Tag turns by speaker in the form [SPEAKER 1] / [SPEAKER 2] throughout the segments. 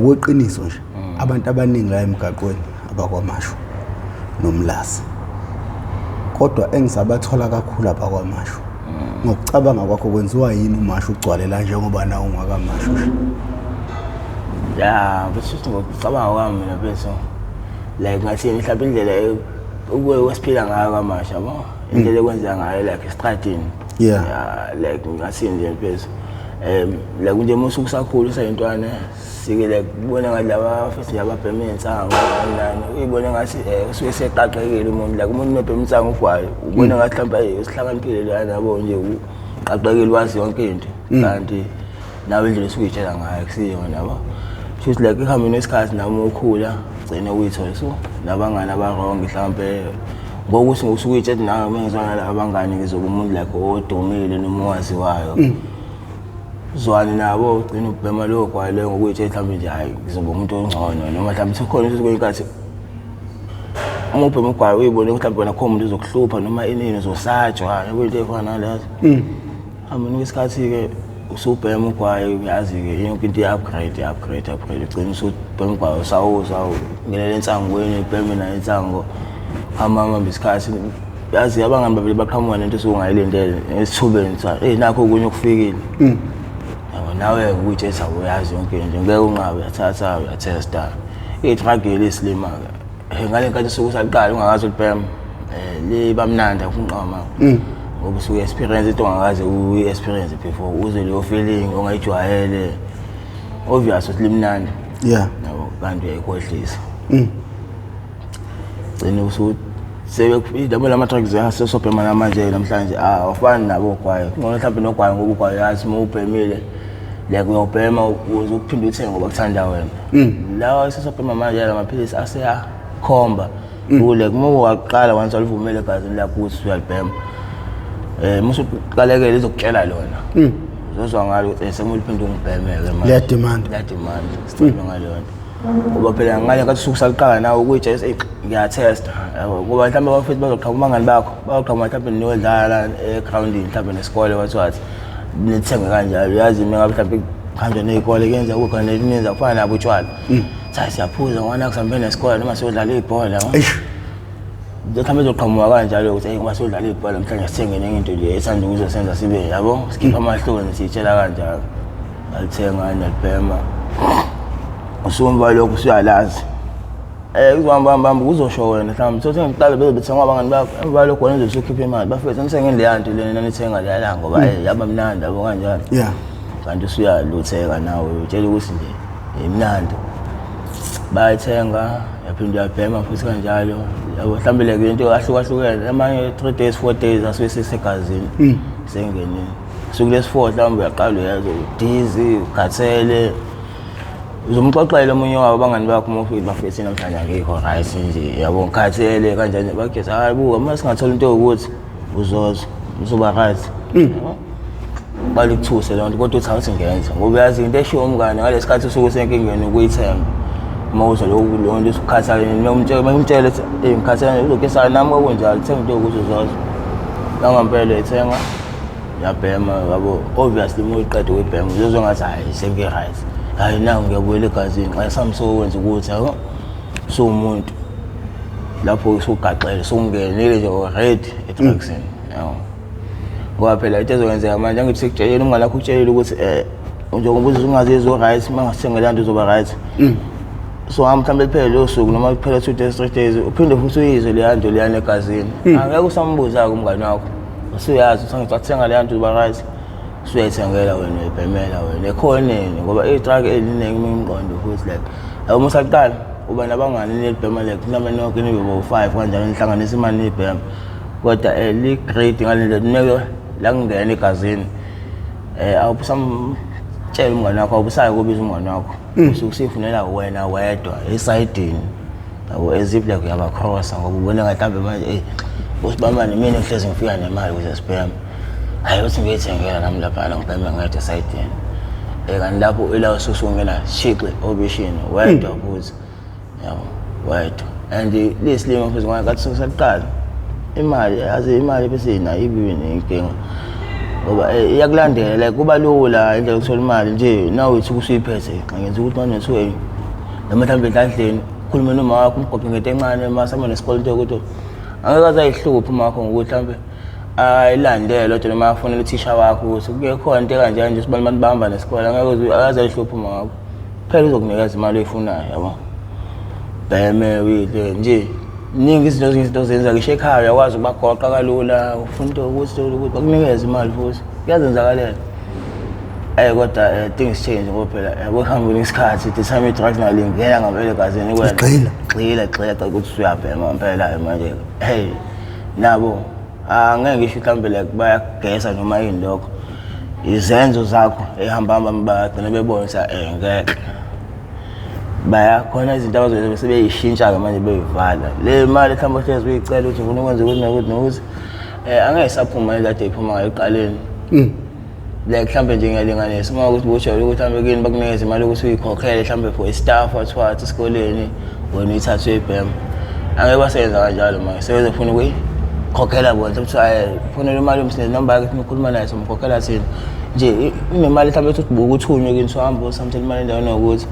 [SPEAKER 1] Kweqiniso nje abantu abaningi la emgaqweni abakwaMashu noMlazi, kodwa engisabathola kakhulu abakwaMashu. Ngokucabanga kwakho kwenziwa yini uMashu ugcwale la njengoba nawe ungwakaMashu nje?
[SPEAKER 2] Ya, bese ngokucabanga kwami mina bese like ngathi mhlawumbe indlela okuwe siphila ngayo kwaMashu, yabo, indlela ekwenzeka ngayo like esitradini. Yeah, like ngathi nje mfethu, like nje uma usuke usakhula usayintwana, sike like kubona ngathi laba futhi nje ababhema iy'nsangu nani, uyibone ngathi usuke seqaqekile umuntu, like umuntu mebhema insangu ugwayo ubona ngathi mhlawumbe ayi usihlakaniphile lana, yabo, nje uqaqekile, wazi yonke into, kanti nawe indlela osuke uy'tshela ngayo kusiyona, yabo. Shuthi like ekuhambeni kwesikhathi nami ukhula ugcine uyithole so nabangani aba-wrong, mhlawumbe ngokuthi ngokusuke uy'tshela nawe uma ngizwana nalaba abangani ngizoba umuntu like odumile noma owaziwayo. Uzwane nabo, ugcine ubhema lowo gwayi leyo ngokuyitshela mhlawumbe nje hhayi ngizoba umuntu ongcono, noma mhlawumbe sekukhona ukuthi kwenye inkathi uma ubhema ugwayi uyibone ukuthi mhlawumbe wena khona umuntu uzokuhlupha noma inini uzosatshwa, yabo, into ey'fana nalezo. Hambeni kwesikhathi-ke usubhema ugwayi, uyazi-ke yonke into iya-upgrade, upgrade, upgrade, ugcine usubhema ugwayi usawuza ungenele ensangweni, ubheme nayo insango, hamba hamba isikhathi, yazi abangani babili baqhamuka nento osuke ungayilindele esithubeni, kuthiwa eyi nakho okunye okufikile, yabo, nawe ukuyitshela uyazi yonke into, ngeke unqabe, uyathatha uyathesta i-drug lesilima-ke. Ngale nkathi usuke usaqala ungakazi ulibhema, liba mnandi akunqoma ngoba usuke experience into ongakaze uyi-experience before, uzwe leyo feeling ongayijwayele, obvious ukuthi limnandi. Yabo, kanti uyayikhohlisa, gcine usu sebe lama drugs asesobhema namanje namhlanje awafani nabo ogwayi, ngcono mhlawumbe nogwayi ngoba ugwayi yazi uma ubhemile like uyawubhema ukuze uphinde uthenge ngoba kuthanda wena. Lawa esesobhema manje la maphilisi aseyakhomba kule uma waqala once walivumela egazini lakho ukuthi uyalibhema, musuqalekela izokutshela lona, uzozwa ngalo ukuthi sekumele uphinde ungibhemeke manje.
[SPEAKER 1] Liya-demand.
[SPEAKER 2] Liya-demand, sicela ngaleyo nto ngoba phela ngale nkathi usuke usaqala nawe ukuyitshela eyi ngiyathesta, yabo, ngoba mhlawumbe abafethu bazoqhamuka, abangani bakho bazoqhamuka mhlawumbe niyodlala egrawundini mhlawumbe nesikole, wathi nithenge kanjalo, yazi uma ngabe mhlawumbe kuhanjwa ney'kole kuyenzeka kukhona nemininzi akufana nabo utshwala, sayi siyaphuza ngoba nakho sihambe nesikole noma siyodlala ibhola, yabo. Mhlawumbe izoqhamuka kanjalo ukuthi eyi ngoba siyodlala ibhola namhlanje sithenge nenye into nje ethanda ukuzosenza sibe, yabo, sikhipha amahloni, siyitshela kanjalo, alithenga nalibhema, usumva lokho usuyalazi, kuzohamba hamba hamba kuzosho wena mhlawumbe sothe ngiqala beze bethengwa abangani bakho, emva kwalokho wena uzobe usukhipha imali, bafethu nithenge leya nto lena nanithenga leya la ngoba yaba mnandi, yabo, kanjalo. Kanti usuyalutheka nawe utshela ukuthi nje imnandi, bayayithenga, yaphinde uyabhema futhi kanjalo, yabo, mhlawumbe le into ahlukahlukene amanye 3 days, 4 days asuke sesegazini sengenile, suku lesi-four mhlawumbe uyaqala uyezwa u-dizzy, ukhathele, uzomxoxela omunye wabo abangani bakho uma ufike, bafethu namhlanje angikho right nje, yabo, ngikhathele kanjani, bakugeza, hayi buka uma singathola into yokuthi uzozwa uzoba right, yabo, balikuthuse leyo nto, kodwa uthi awuthi ngenza ngoba uyazi into eshiwo umngane ngalesi sikhathi usuke usenkingeni ukuyithemba, uma uzwa lokhu leyo nto usukhathalele, uma umtshele ukuthi eyi ngikhathele, uzokesana nami kwakunjalo, thenga into yokuthi uzozwa nangampela, uyayithenga, uyabhema, yabo, obviously uma uyiqeda ukuyibhema uzozwa ngathi hhayi sengi-right, hhayi naku ngiyabuyela egazini, xa sami sokwenza ukuthi yabo suwumuntu lapho usugaxele usungenile nje already e-drugsini, yabo, ngoba phela into ezokwenzeka manje angithi sekutshelile umngane wakho, ukutshelile ukuthi njengoba uzizwa ungazizwa right, uma ngasithenga le nto uzoba right, so hamba mhlawumbe liphele leyo suku noma kuphele 2 days, 3 days, uphinde futhi uyizwe leya nto leyana egazini, angeke usambuza-ke umngane wakho, usuyazi usangithi wathenga leya nto uzoba right, usuyayithengela wena, uyayibhemela wena ekhoneni, ngoba i-drug eliningi imqondo futhi like yabo uma usaqala uba nabangani nilibhema like mhlawumbe nonke nibe bo-five kanjalo, nihlanganisa imali niyibhema, kodwa li-grade ngale ndlela kumele la kungena egazini, awubusamtshela umngane wakho, awubusayo kubiza umngane wakho, usuke usifunela wena wedwa esayidini, yabo, as if like uyabacrossa ngoba ubona ngathi mhlawumbe manje eyi usibamane mina ngihlezi ngifika nemali ukuze sibheme, hhayi uthi ngiyithengela nami laphana ngibheme ngedwa esayidini, kanti lapho ila ususungena shiqi obishini wedwa futhi, yabo, wedwa, and lesilima futhi ngoba ngathi sekuqala imali, yazi imali bese inayo ibe nenkinga ngoba iyakulandela, like kuba lula indlela yokuthola imali nje nawe uthi usuyiphethe, ngenza ukuthi manje kuthiwe Noma mhlawumbe enhlanhleni ukhulume noma wakho umgoqe ngento encane mase nesikole ukuthi angeke aze ayihluphe uma wakho ngokuthi mhlawumbe ayilandele kodwa noma afonele uthisha wakho ukuthi kuke khona into ekanje nje sibani abantu bahamba nesikole, angeke akaze ayihluphe uma wakho, phela uzokunikeza imali oyifunayo, yabo. Bheme uyidle nje, ningi izinto, ezinye izinto ozenza ngisho ekhaya uyakwazi ukubagoqa kalula, ufuna into ukuthi bakunikeze imali futhi kuyazenzakalela. Kodwa things change ngoba phela yabo ekuhambeni isikhathi, the time i-drugs nayo lingena ngampela egazini
[SPEAKER 1] kuwena. Igxila.
[SPEAKER 2] Gxila, gxila gxila ukuthi usuyabhema ngempela manje. Hey, nabo angeke ngisho mhlawumbe like bayakugesa noma yini lokho. Izenzo zakho ehamba hamba bagcina bebona ukuthi ngeke. Bayakhona izinto abazoyenza bese beyishintsha-ke manje beyivala. Le mali mhlawumbe ohlezi uyicela ukuthi ufuna ukwenza ukuthi nokuthi nokuthi angeke isaphuma le kade iphuma ngayo ekuqaleni. Like mhlawumbe nje ngiyalinganisa uma ukuthi bujwayele ukuthi mhlawumbe kini bakunikeze imali ukuthi uyikhokhele mhlawumbe for i-staff what esikoleni, wena uyithathe uyibhema. Angeke basebenza kanjalo manje, sebezofuna ukuyikhokhela bona. Mhlawumbe kuthiwa fonela imali yomsebenzi, namba yakhe ifuna ukukhuluma naye, somkhokhela thina. Nje inemali mhlawumbe ethi ubuka uthunywe kini, uhamba usamthela imali endaweni yokuthi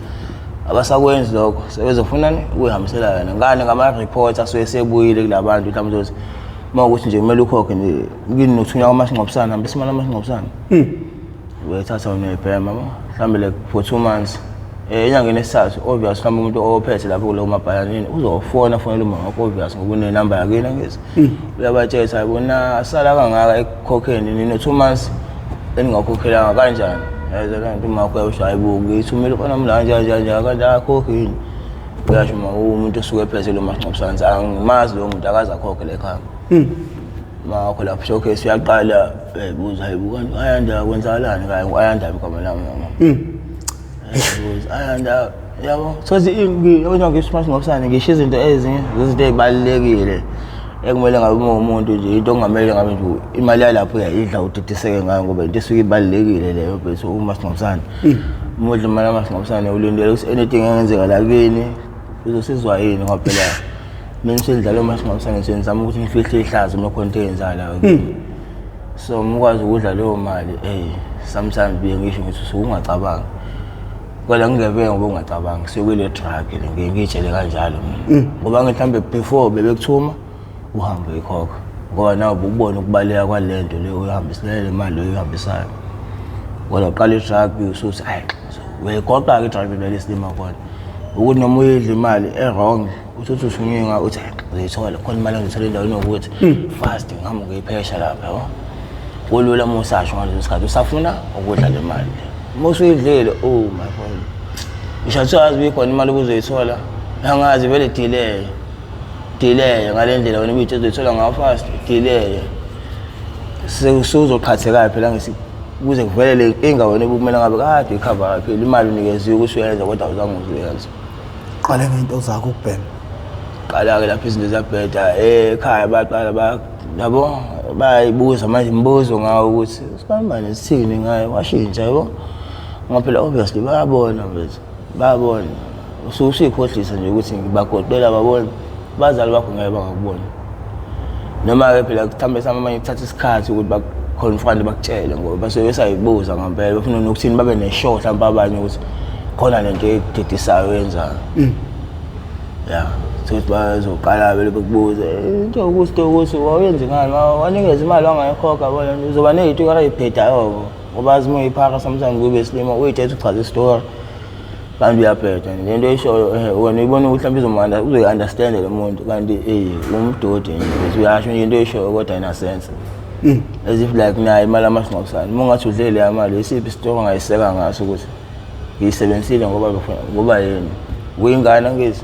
[SPEAKER 2] abasakwenzi lokho, sebezofunani ukuyihambisela yona. Ngani ngama-report asuke sebuyile kula bantu, mhlawumbe uzothi uma ukuthi nje kumele ukhokhe nje kini nothunywa kwamasingcwabisane, hambisa imali yamasingcwabisane. Uyayithatha wena uyayibhema mhlawumbe like for 2 months. Enyangeni esithathu obvious mhlawumbe umuntu ophethe lapho kulowo mabhalanini uzofona afonele uma wakho obvious ngoba unenamba yakini angithi. Uyabatshela hayi sala kangaka ekukhokheni nino 2 months eningakhokhelanga kanjani. Yazi le nto uma wakho uyawusho hayi bo ngiyithumele khona mina kanje kanje kanje akakhokhi yini. Uyasho uma umuntu osuke ephethe lo masingcwabisane angimazi lowo muntu akaze akhokhe le ekhaya. Makho lapho showcase uyaqala ebuza hayi buka Ayanda kwenzakalani kanye Ayanda igama lami mama. Ebuza Ayanda yabo so yabona ngisho masingcwabisane ngisho izinto ezinye izinto ezibalulekile ekumele ngabe uma umuntu nje into okungamele ngabe nje imali yalapho uyayidla udidiseke ngayo ngoba into esuke ibalulekile leyo bese umasingcwabisane. Uma udla imali yamasingcwabisane ulindele ukuthi anything engenzeka la kini uzosizwa yini ngoba phela mina sendlala umasingcwabisane nje ngizama ukuthi ngifihle ihlazo uma khona into eyenzakalayo. So uma ukwazi ukudla leyo mali sometimes buye ngisho ngithi usuke ungacabangi. Kodwa ngingebe ngoba ungacabangi siyokule drug le ngiye ngiyitshele kanjalo mina. Ngoba mhlawumbe before bebekuthuma uhambe uyikhokha. Ngoba nawe ubukubona ukubaleka kwale nto leyo uyihambisela le mali leyo uyihambisayo. Kodwa uqala i-drug usuthi ayi uyayigoqa-ke i-drug le esilima khona. Ukuthi noma uyidla imali e-wrong uthi usunyenga uthi ngiyithola khona imali engiyithola endaweni yokuthi fast ngihamba ngiyiphesha lapha yabo. Kulula uma usasho ngaleso sikhathi usafuna ukudla le mali. Uma usuyidlile oh my god. Ngisho kuthiwa yazi uyikhona imali obuzoyithola angazi vele delay. Delay ngale ndlela wena ubuyithe uzoyithola ngayo fast delay. Sewuzoqhatheka phela ngisi kuze kuvele le nkinga wena obukumele ngabe kade ikhava phela imali unikeziwe ukuthi uyenze kodwa awuzange uzuyenze.
[SPEAKER 1] Qale ngento zakho ukubhema.
[SPEAKER 2] Qala-ke lapho izinto ziyabheda ekhaya baqala yabo bayayibuza manje imibuzo ngawo ukuthi sibambane sithini ngayo washintsha yabo. Ngoba phela obviously bayabona mfethu, bayabona. Usuke usuyikhohlisa nje ukuthi ngibagoqela babona, abazali bakho ngeke bangakuboni. Noma-ke phela mhlawumbe samanye kuthatha isikhathi ukuthi baku-confront bakutshele ngoba basuke besayibuza ngampela befuna nokuthini babe ne-sure mhlawumbe abanye ukuthi khona lento ekudidisayo oyenzayo. Ya, sokuthi bazoqala vele bekubuze into ukuthi ukuthi wawuyenze ngani, wanikeza imali wangayikhokha bona uzoba ney'nto ey'bhedayo ngoba azi uma uyiphaka sometimes kube isilima uyithethe uchaze isitori kanti uyabheda le nto oyishoyo wena uyibona ukuthi mhlawumbe uzoyi-understand lo muntu kanti umdodi nje bese uyasho nje into oyishoyo kodwa ayina-sense. As if like nayo imali yamasingcwabisane uma ungathi udle leya mali isiphi isitori ongayiseka ngaso ukuthi ngiyisebenzisile ngoba ngoba yini uyingane angithi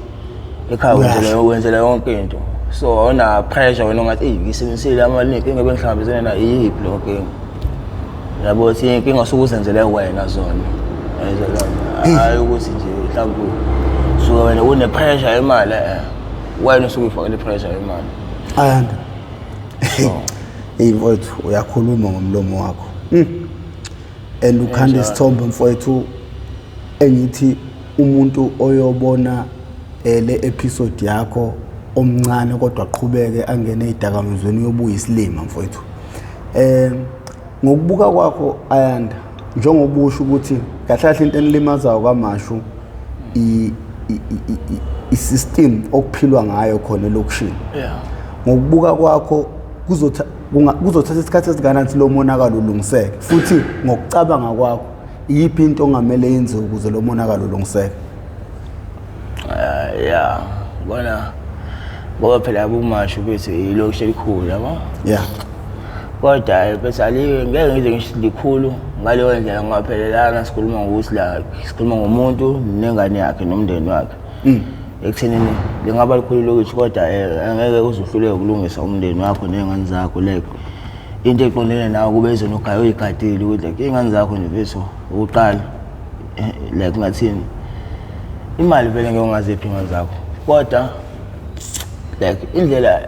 [SPEAKER 2] ekhaya wenzela yonke into so awuna pressure wena ongathi eyi ngiyisebenzisile imali nenkinga ebengihlangabezene nayo iyiphi leyo nkinga yabo ukuthi inkinga osuke uzenzele wena zona hayi ukuthi nje mhlawumbe suke wena une-pressure yemali wena usuke uyifakele i-pressure yemali.
[SPEAKER 1] Ayanda. Hey mfowethu uyakhuluma ngomlomo wakho. And ukhanda isithombe mfowethu engithi umuntu oyobona le episode yakho omncane kodwa aqhubeke angene ezidakamizweni uyobuya isilima mfowethu. Ngokubuka kwakho Ayanda njengoba usho ukuthi kahle kahle into enilimazayo kwaMashu i-system okuphilwa ngayo khona elokishini. Ngokubuka kwakho kuzothatha isikhathi esingakanani lo monakalo ulungiseke, futhi ngokucabanga kwakho iyiphi into ongamele yenziwe ukuze lo monakalo ulungiseke?
[SPEAKER 2] Ya, bona ngoba phela abumasho bethi ilokishi elikhulu, yabo. Kodwa bese aliwe ngeke ngize ngisho likhulu ngaleyo ndlela, ngoba phela lana sikhuluma ngokuthi la sikhuluma ngomuntu nengane yakhe nomndeni wakhe. Ekuthenini lingaba likhulu lokishi, kodwa angeke uze uhluleke ukulungisa umndeni wakho ney'ngane zakho. Like into eqondene nawe kube izona ogaya uyigadile ukuthi like iy'ngane zakho nje mfethu ukuqala, like ngathini, imali vele ngeke ungaziphi iy'ngane zakho, kodwa like indlela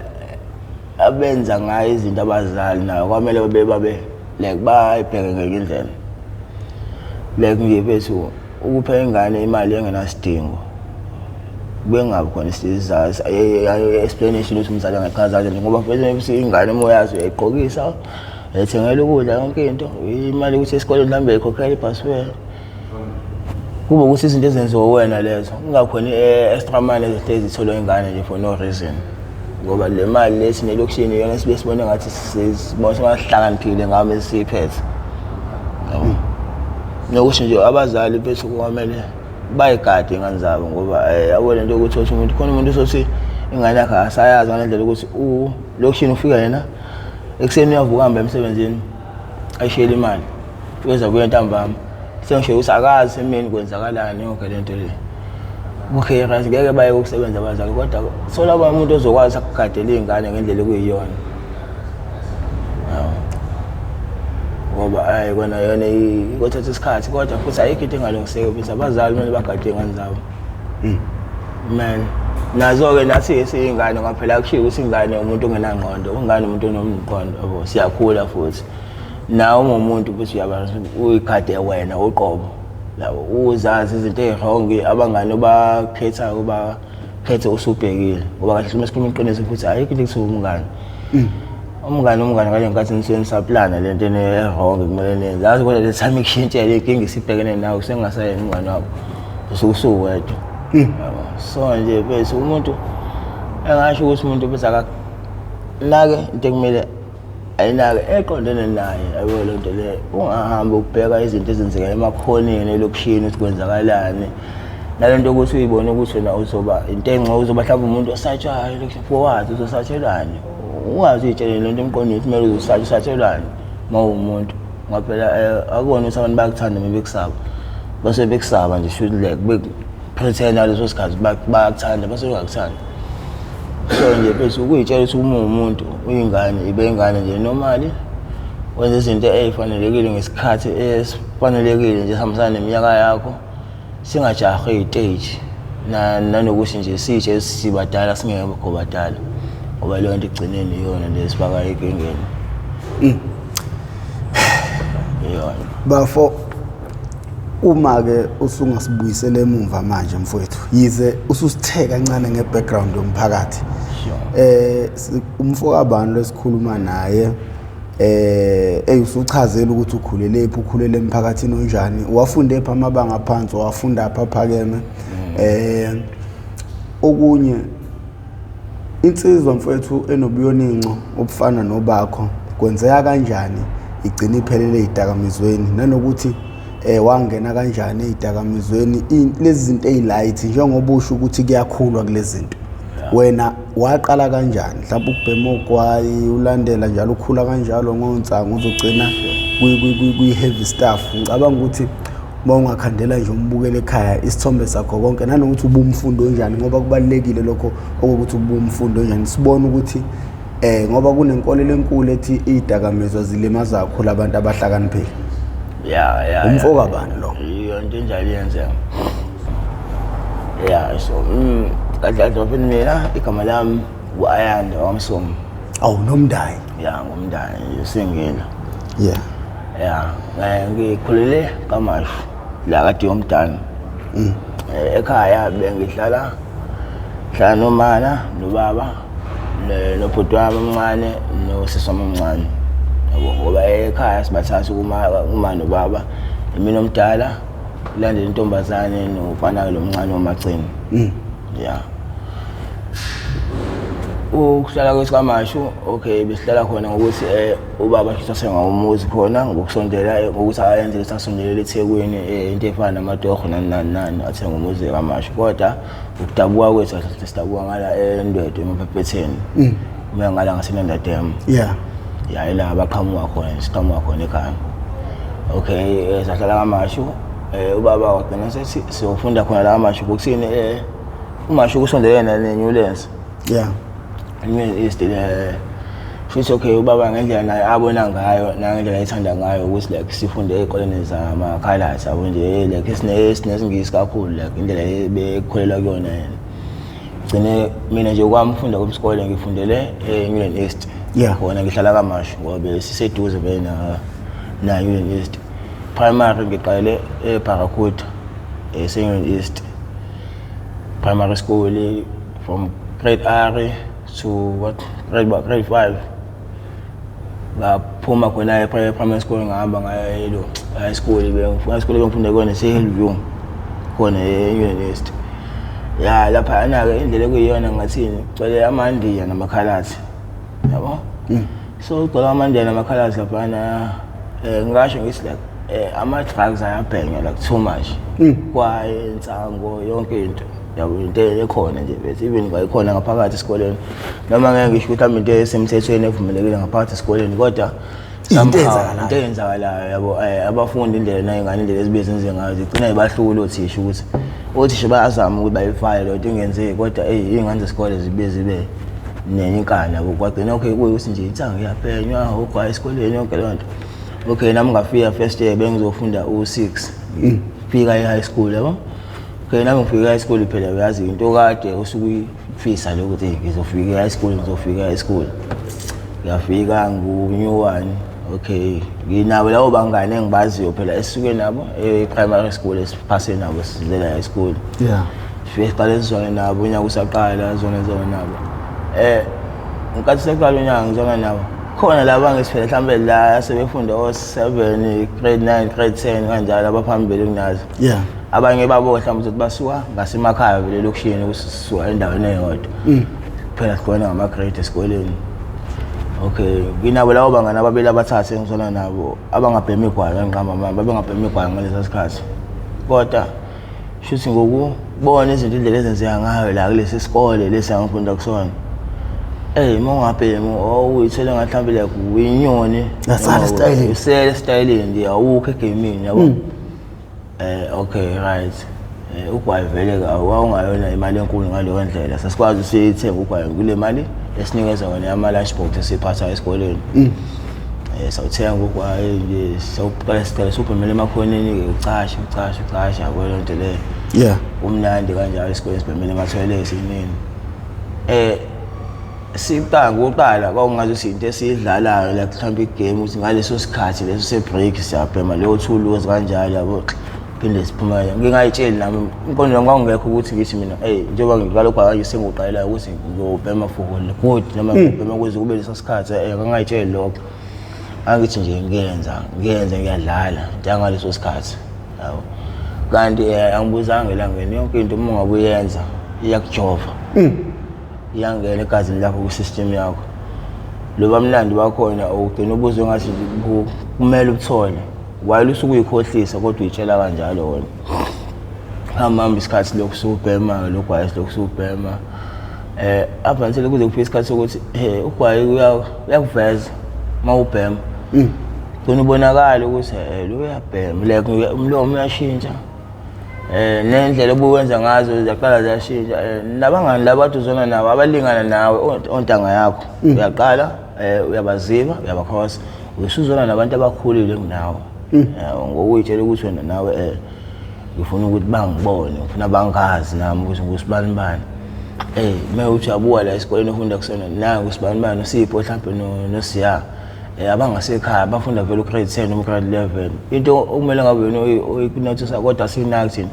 [SPEAKER 2] abenza ngayo izinto abazali nayo kwamele babe like bayibheke ngenye indlela. Like nje mfethu ukupha ingane imali engenasidingo, bengabi khona explanation ukuthi umzali angachaza kanjani, ngoba vele ingane uma uyazi uyayigqokisa, uyayithengela ukudla, yonke into, imali ukuthi esikoleni mhlawumbe uyayikhokhela ibhasi, kube ukuthi izinto ezenziwa wena lezo, kungakhona i-extra money ezihlezi zitholwa ingane nje for no reason. Ngoba le mali lesi nelokishini iyona sibe sibone ngathi sibona sengahlakaniphile ngami esiyiphethe, yabo. Nokusho nje abazali bethu kwamele bayigade ingane zabo, ngoba yabo lento yokuthi uthi umuntu khona umuntu usothi ingane yakhe asayazi ngale ndlela ukuthi ulokishini ufika yena ekuseni uyavuka ahambe emsebenzini ayishiyele imali, uyeza kuye ntambama, sengisho ukuthi akazi emini kwenzakalani. Yonke lento le, okay, right, ngeke baye ukusebenza abazali, kodwa thola umuntu ozokwazi akugadela iy'ngane ngendlela ekuyiyona, yabo. Ngoba ayi kona yona ikothatha isikhathi, kodwa futhi ayikho into engalungiseki futhi abazali kumele bagade iy'ngane zabo man. Nazo-ke nathi siyingane, ngoba phela akushiwo ukuthi ingane umuntu ongenangqondo, ingane umuntu onomqondo, yabo. Siyakhula futhi nawe uma umuntu futhi uyaba uyigade wena uqobo, yabo, uzazi izinto ey'wrong, abangani obakhethayo ubakhethe usubhekile, ngoba kahle uma sikhuluma iqiniso futhi ayikho into ekuthiwa umngani. Umngani ngale nkathi nisuke nisaplana le nto e-wrong kumele nenze, yazi, kodwa le time ikushintshele inkinga isibhekene nawe, usengasayena umngani wakho, usuke usuwedwa, yabo. So nje bese umuntu engasho ukuthi umuntu bese akanake into ekumele ayinake eqondene naye, yabo le nto le. Ungahambi ukubheka izinto ezenzeka emakhoneni elokishini ukuthi kwenzakalani, nale nto yokuthi uyibone ukuthi wena uzoba into engcono, uzoba mhlawumbe umuntu osatshwayo elokishini, for what? Uzosatshelwani? Ungazi uyitshele le nto emqondweni ukuthi kumele uzosatsha, usatshelwani uma uwumuntu? Ngoba phela akubona ukuthi abantu bayakuthanda uma bekusaba, base bekusaba nje, shuthi like be-pretend ngaleso sikhathi bayakuthanda, base bengakuthandi. So nje bese ukuyitshela ukuthi uma uwumuntu uyingane, ibe ingane nje normally, wenza izinto ey'fanelekile ngesikhathi esifanelekile nje, sihambisana neminyaka yakho, singajahi iy'teji nanokuthi nje sitshe sibadala singekho badala, ngoba leyo nto ekugcineni iyona le esifaka enkingeni, iyona.
[SPEAKER 1] Bafo, uma-ke usungasibuyisela emumva manje mfowethu, yize ususithe kancane nge-background yomphakathi, umfokabani lesikhuluma naye, usuchazela ukuthi ukhulelephi, ukhulele emphakathini onjani, wafunde phi amabanga aphansi, wafunda apha aphakeme. Okunye, insizwa mfowethu enobuyoninco obufana nobakho kwenzeka kanjani igcina iphelele ey'dakamizweni, nanokuthi wangena kanjani ey'dakamizweni, lezi zinto ey'light, njengoba usho ukuthi kuyakhulwa kulezi zinto, wena waqala kanjani mhlawumbe ukubhema ogwayi, ulandela njalo, ukhula kanjalo ngonsangu, uzogcina kwi-heavy stuff? Ngicabanga ukuthi uma ungakhandela nje umbukele ekhaya isithombe sakho konke, nanokuthi ubumfundo onjani, ngoba kubalulekile lokho okokuthi ubumfundo onjani, sibone ukuthi ngoba kunenkolelo enkulu ethi idakamizwa zilimaza kakhulu abantu abahlakaniphile.
[SPEAKER 2] Ya.
[SPEAKER 1] Umfo kabani lo?
[SPEAKER 2] Iyo into enjalo iyenzeka, ya. So kahle kahle bafethu, mina igama lami u-Ayanda waMsomi.
[SPEAKER 1] Awu, nomndayi.
[SPEAKER 2] Ya, ngumndayi sengile. Ya, ngikhulele KwaMashu la kade yomdala. Ekhaya bengihlala hlala nomana nobaba nobhuti wami omncane nosisi wami omncane, yabo, ngoba ekhaya sibathatha kuma uma nobaba, imina omdala. Kulandela intombazane nomfana lo mncane omagcini. Yeah. Ukuhlala kwethu kwaMashu, okay, besihlala khona ngokuthi ubaba futhi wasenga umuzi khona ngokusondela ngokuthi ayenze ukuthi asondelele eThekwini into efana namatoho nani nani nani athenga umuzi kaMashu. Kodwa ukudabuka kwethu kahle sidabuka ngala eNdwedwe emaphephetheni. Uma ngala ngaseNanda Dam.
[SPEAKER 1] Yeah.
[SPEAKER 2] Ya ila abaqhamuka khona, siqhamuka khona ekhaya. Okay, sahlala kaMashu. Ubaba wagcina sethi siyofunda khona la kaMashu ngokuthini uMashu kusondelene neNewlands.
[SPEAKER 1] Yeah.
[SPEAKER 2] Newlands East futhi okay ubaba ngendlela naye abona ngayo nangendlela ayithanda ngayo ukuthi like sifunde ey'koleni zamakhalasi yabo nje like esinesingisi kakhulu like indlela bekukholelwa kuyona yena. Gcine mina nje kwami ufunda kwesikole ngifundele e-Newlands East.
[SPEAKER 1] Yeah.
[SPEAKER 2] Khona ngihlala kaMashu ngoba siseduze vele na Newlands East. Primary ngiqale eBarracuda eseNewlands East. Primary school from grade R to what grade 5. Ngaphuma khona e-primary school ngahamba ngaya elo high school high school bengifunda kuyona se-Hillview khona e-Newlands East. Ya lapha ana-ke indlela ekuyiyona ngathini gcwele amaNdiya namakhalathi yabo. So kugcwele amaNdiya namakhalathi laphana ngingasho ngithi like ama-drugs ayabhenywa like too much. Kwaye insango yonke into yabo into ekhona nje bese even kwayikhona ngaphakathi esikoleni noma ngeke ngisho ukuthi mhlawumbe into esemthethweni evumelekile ngaphakathi esikoleni kodwa
[SPEAKER 1] Into eyenzakalayo.
[SPEAKER 2] Into eyenzakalayo yabo abafundi indlela nayingane indlela ezibuye zenze ngayo zigcina zibahlula othisha ukuthi othisha bayazama ukuthi bayifake leyo nto ingenzeki kodwa iy'ngane zesikole zibuye zibe nenye inkani yabo kwagcina okay kuyukuthi nje insango iyabhenywa ugwayi esikoleni yonke leyo nto. Okay nami ngafika first year bengizofunda u-6 fika e-high school yabo. Okay nami ngifika e-high school phela uyazi into kade usuke uyifisa le ukuthi ngizofika e-high school ngizofika e-high school. Ngiyafika ngu-new one okay nginabo labo bangane engibaziyo phela esisuke nabo e-primary school esiphase nabo sizela high school.
[SPEAKER 1] Yeah.
[SPEAKER 2] Sifike siqale sizwane nabo unyaka usaqala zona zona nabo. Ngenkathi seqala unyaka ngizwana nabo khona laba ngisifele mhlambe la sebefunda o-7 grade 9 grade 10 kanjalo abaphambili kunazo.
[SPEAKER 1] Yeah.
[SPEAKER 2] Abanye babo mhlawumbe ukuthi basuka ngasemakhaya vele elokishini ukuthi sisuka endaweni eyodwa. Phela sikhona ngama grade esikoleni. Okay, nginabo labo bangani ababili abathathu engizwana nabo abangabhemi igwayi ngiqamba mama babengabhemi igwayi ngalesa sikhathi. Kodwa shuthi ngokubona izinto indlela ezenzeka ngayo la kulesi sikole lesi angifunda kusona. Uma ungabhemi awuyithele ngathi mhlawumbe like uyinyoni.
[SPEAKER 1] Yasala esitayeleni.
[SPEAKER 2] Usele esitayeleni nje awukho egamini yabo. Okay right. Ugwayi vele wawungayona imali enkulu ngaleyo ndlela. Sasikwazi usiyithenga ugwayi kule mali esinikeza wona yama lunch box esiphatha esikoleni. Sawuthenga ugwayi nje sawuqala sicela subhemele emakhoneni ke ucashe ucashe ucashe yabo le nto leyo.
[SPEAKER 1] Yeah.
[SPEAKER 2] Kumnandi kanjalo esikoleni sibhemele ema-toilet inini. Siqala ngokuqala kwakungathi into esiyidlalayo like mhlawumbe igame ukuthi ngaleso sikhathi leso se-break siyabhema leyo thuluzi kanjalo yabo phinde siphuma ngingayitsheli nami umqondo wami kwakungekho ukuthi ngithi mina njengoba ngiqala kanje sengiqalela ukuthi ngiyobhema for good noma ngiyobhema kuze kube leso sikhathi ngangayitsheli lokho. Angithi nje ngiyenza ngiyadlala njengaleso sikhathi yabo. Kanti angibuzanga elangeni yonke into uma ungabe uyenza iyakujova. Iyangena egazini lakho kwi-system yakho. Loba mnandi bakhona ugcina ubuzwe ngathi kumele ubuthole. While usuke uyikhohlisa kodwa uyitshela kanjalo wena. Hamba isikhathi lokhu subhema lokhu waye lokhu subhema. Up until kuze kufike isikhathi sokuthi ugwayi uyakuveza mawubhema. Gcina ubonakala ukuthi lo uyabhema like umlomo uyashintsha. Nendlela obuwenza ngazo ziyaqala ziyashintsha. Nabangani laba uzona nabo abalingana nawe ontanga yakho uyaqala uyabaziba uyabakhosa usuzona nabantu abakhulile kunawe. Ngokuyitshela ukuthi wena nawe ngifuna ukuthi bangibone ngifuna bangazi nami ukuthi ngusibani bani. Uma uthi uyabuka la esikoleni ofunda kusona nangu usibani bani uSipho mhlawumbe noSiya. Abangasekhaya bafunda vele u-grade 10 noma u-grade 11. Into okumele ngabe wena uyinothisa kodwa sinaki thina.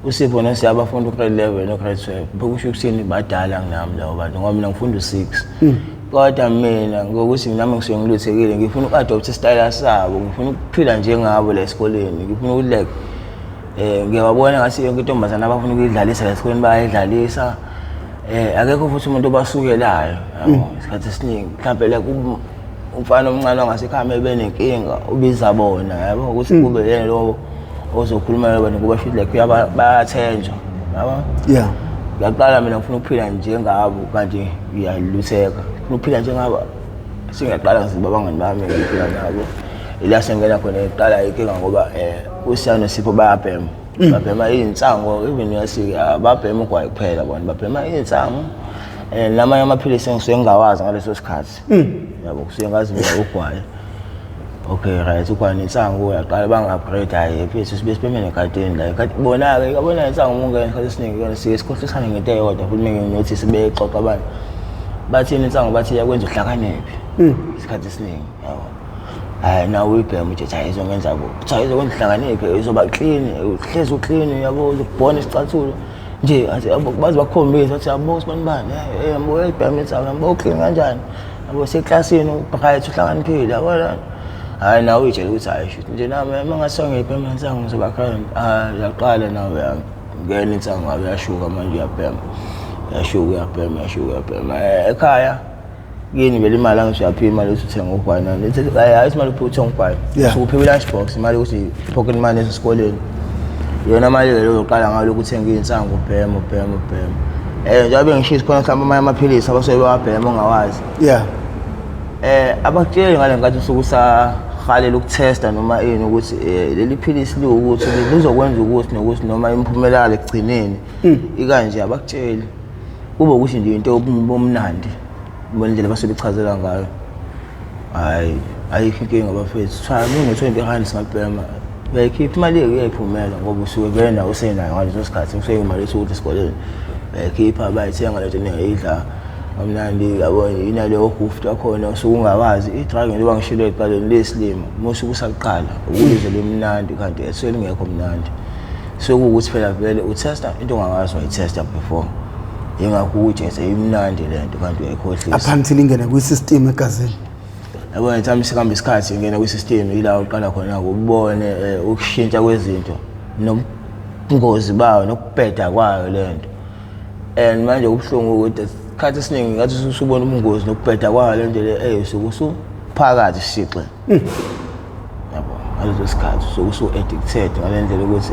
[SPEAKER 2] uSipho noSiya bafunda u-grade 11 no-grade 12. Bekusho ukuthini badala kunami labo bantu ngoba mina ngifunda u-6. Kodwa mina ngokuthi nami ngisuke ngiluthekile ngifuna uku-adopt isitayela sabo, ngifuna ukuphila njengabo la esikoleni, ngifuna ukuthi like Ngiyababona ngathi yonke intombazana abafuna ukuyidlalisa la esikoleni bayayidlalisa. Akekho futhi umuntu obasukelayo, yabo, isikhathi esiningi. Mhlawumbe like umfana omncane wangasekhaya uma ebe nenkinga ubiza bona, yabo, ukuthi kube yena lo ozokhuluma nabo, kuba futhi like bayathenjwa, yabo. Ngiyaqala mina ngifuna ukuphila njengabo, kanti ngiyalutheka. Ngifuna ukuphila njengabo, sengiyaqala ngiziba abangani bami ngiphila nabo. Ila sengena khona iqala inkinga, ngoba uSiya noSipho bayabhema, babhema iy'nsango. Even yasi ababhema ugwayi kuphela bona, babhema iy'nsango namanye amaphilisi engisuke ngingawazi ngaleso sikhathi, yabo. Kusuke ngazi mina ugwayi. Okay, right, ugwayi nensangu uyaqala bangi-upgrade. Hhayi mfethu, sibe sibheme nekatini la kanti bona-ke yabona insangu uma ungena isikhathi esiningi kuyona sike sikhohlisane ngento eyodwa futhi. Menge-notice bexoxa abantu bathini insangu, bathi iyakwenza uhlakaniphe isikhathi esiningi, yabo. Hhayi, nawe uyibhema uthi hayi, izongenza kuphi? Kuthiwa izokwenza uhlakaniphe, izoba clean, uhlezi u-clean, yabo, uzokubona isicathulo nje. Athi yabo, baze bakukhombise, bathi yabo, sibani bani, yabo, uyayibhema insangu, yabo, u-clean kanjani, yabo, seklasini u-bright, uhlakaniphile, yabona. Hhayi, nawe uyitshela ukuthi hhayi, shuthi nje nami uma ngase ngiyibhema insangu ngizoba grand. Hhayi, uyaqala nawe uyangena insangu ngabe uyashuka manje, uyabhema, uyashuka, uyabhema, uyashuka, uyabhema. Ekhaya kini vele imali angithi uyaphiwa imali ukuthi uthenge ugwayi nani. Ithi, hayi hayi, imali uphiwa uthenga ugwayi. Usuke uphiwa i-lunch box, imali ukuthi pocket money esesikoleni, iyona mali leyo ozoqala ngayo ukuthenga iy'nsangu, ubhema, ubhema, ubhema. Njengoba bengishisa khona mhlawumbe amanye amaphilisi abasuke bewabhema ongawazi. Abakutsheli ngale nkathi usuke usahalela ukuthesta noma ini ukuthi leli philisi liwukuthi lizokwenza ukuthi nokuthi, noma imiphumela yalo ekugcineni ikanje, abakutsheli. Kube ukuthi nje into bomnandi indlela basuke bechazela ngayo. Hhayi, ayikho inkinga bafethu, cha, ngo-R20 singabhema, uyayikhipha imali-ke, uyayiphumela ngoba usuke vele nawe usenayo ngaleso sikhathi, useyimali esukuthi esikoleni uyayikhipha, bayithenga lento ningayidla kamnandi, yabo. Inaleyo gift yakhona usuke ungawazi i-drug, njengoba ngishilo ekuqaleni, lesilimo uma usuke usaqala ukulizwe limnandi, kanti esuke lingekho mnandi. Sekuwukuthi phela vele uthesta into ongakazi wayithesta before, yingakho ukuthi imnandi le nto kanti uyayikhohlisa.
[SPEAKER 1] Up until ingene kwi-system egazini.
[SPEAKER 2] Yabo, ngithami sihambe isikhathi ingena kwi-system, ila uqala khona ukubone ukushintsha kwezinto nobungozi bayo nokubheda kwayo le nto. And manje kubuhlungu ukuthi isikhathi esiningi ngathi usubona ubungozi nokubheda kwayo le nto le, usuke usuphakathi shixe, yabo. Ngaleso sikhathi usuke usu-addicted ngale ndlela ukuthi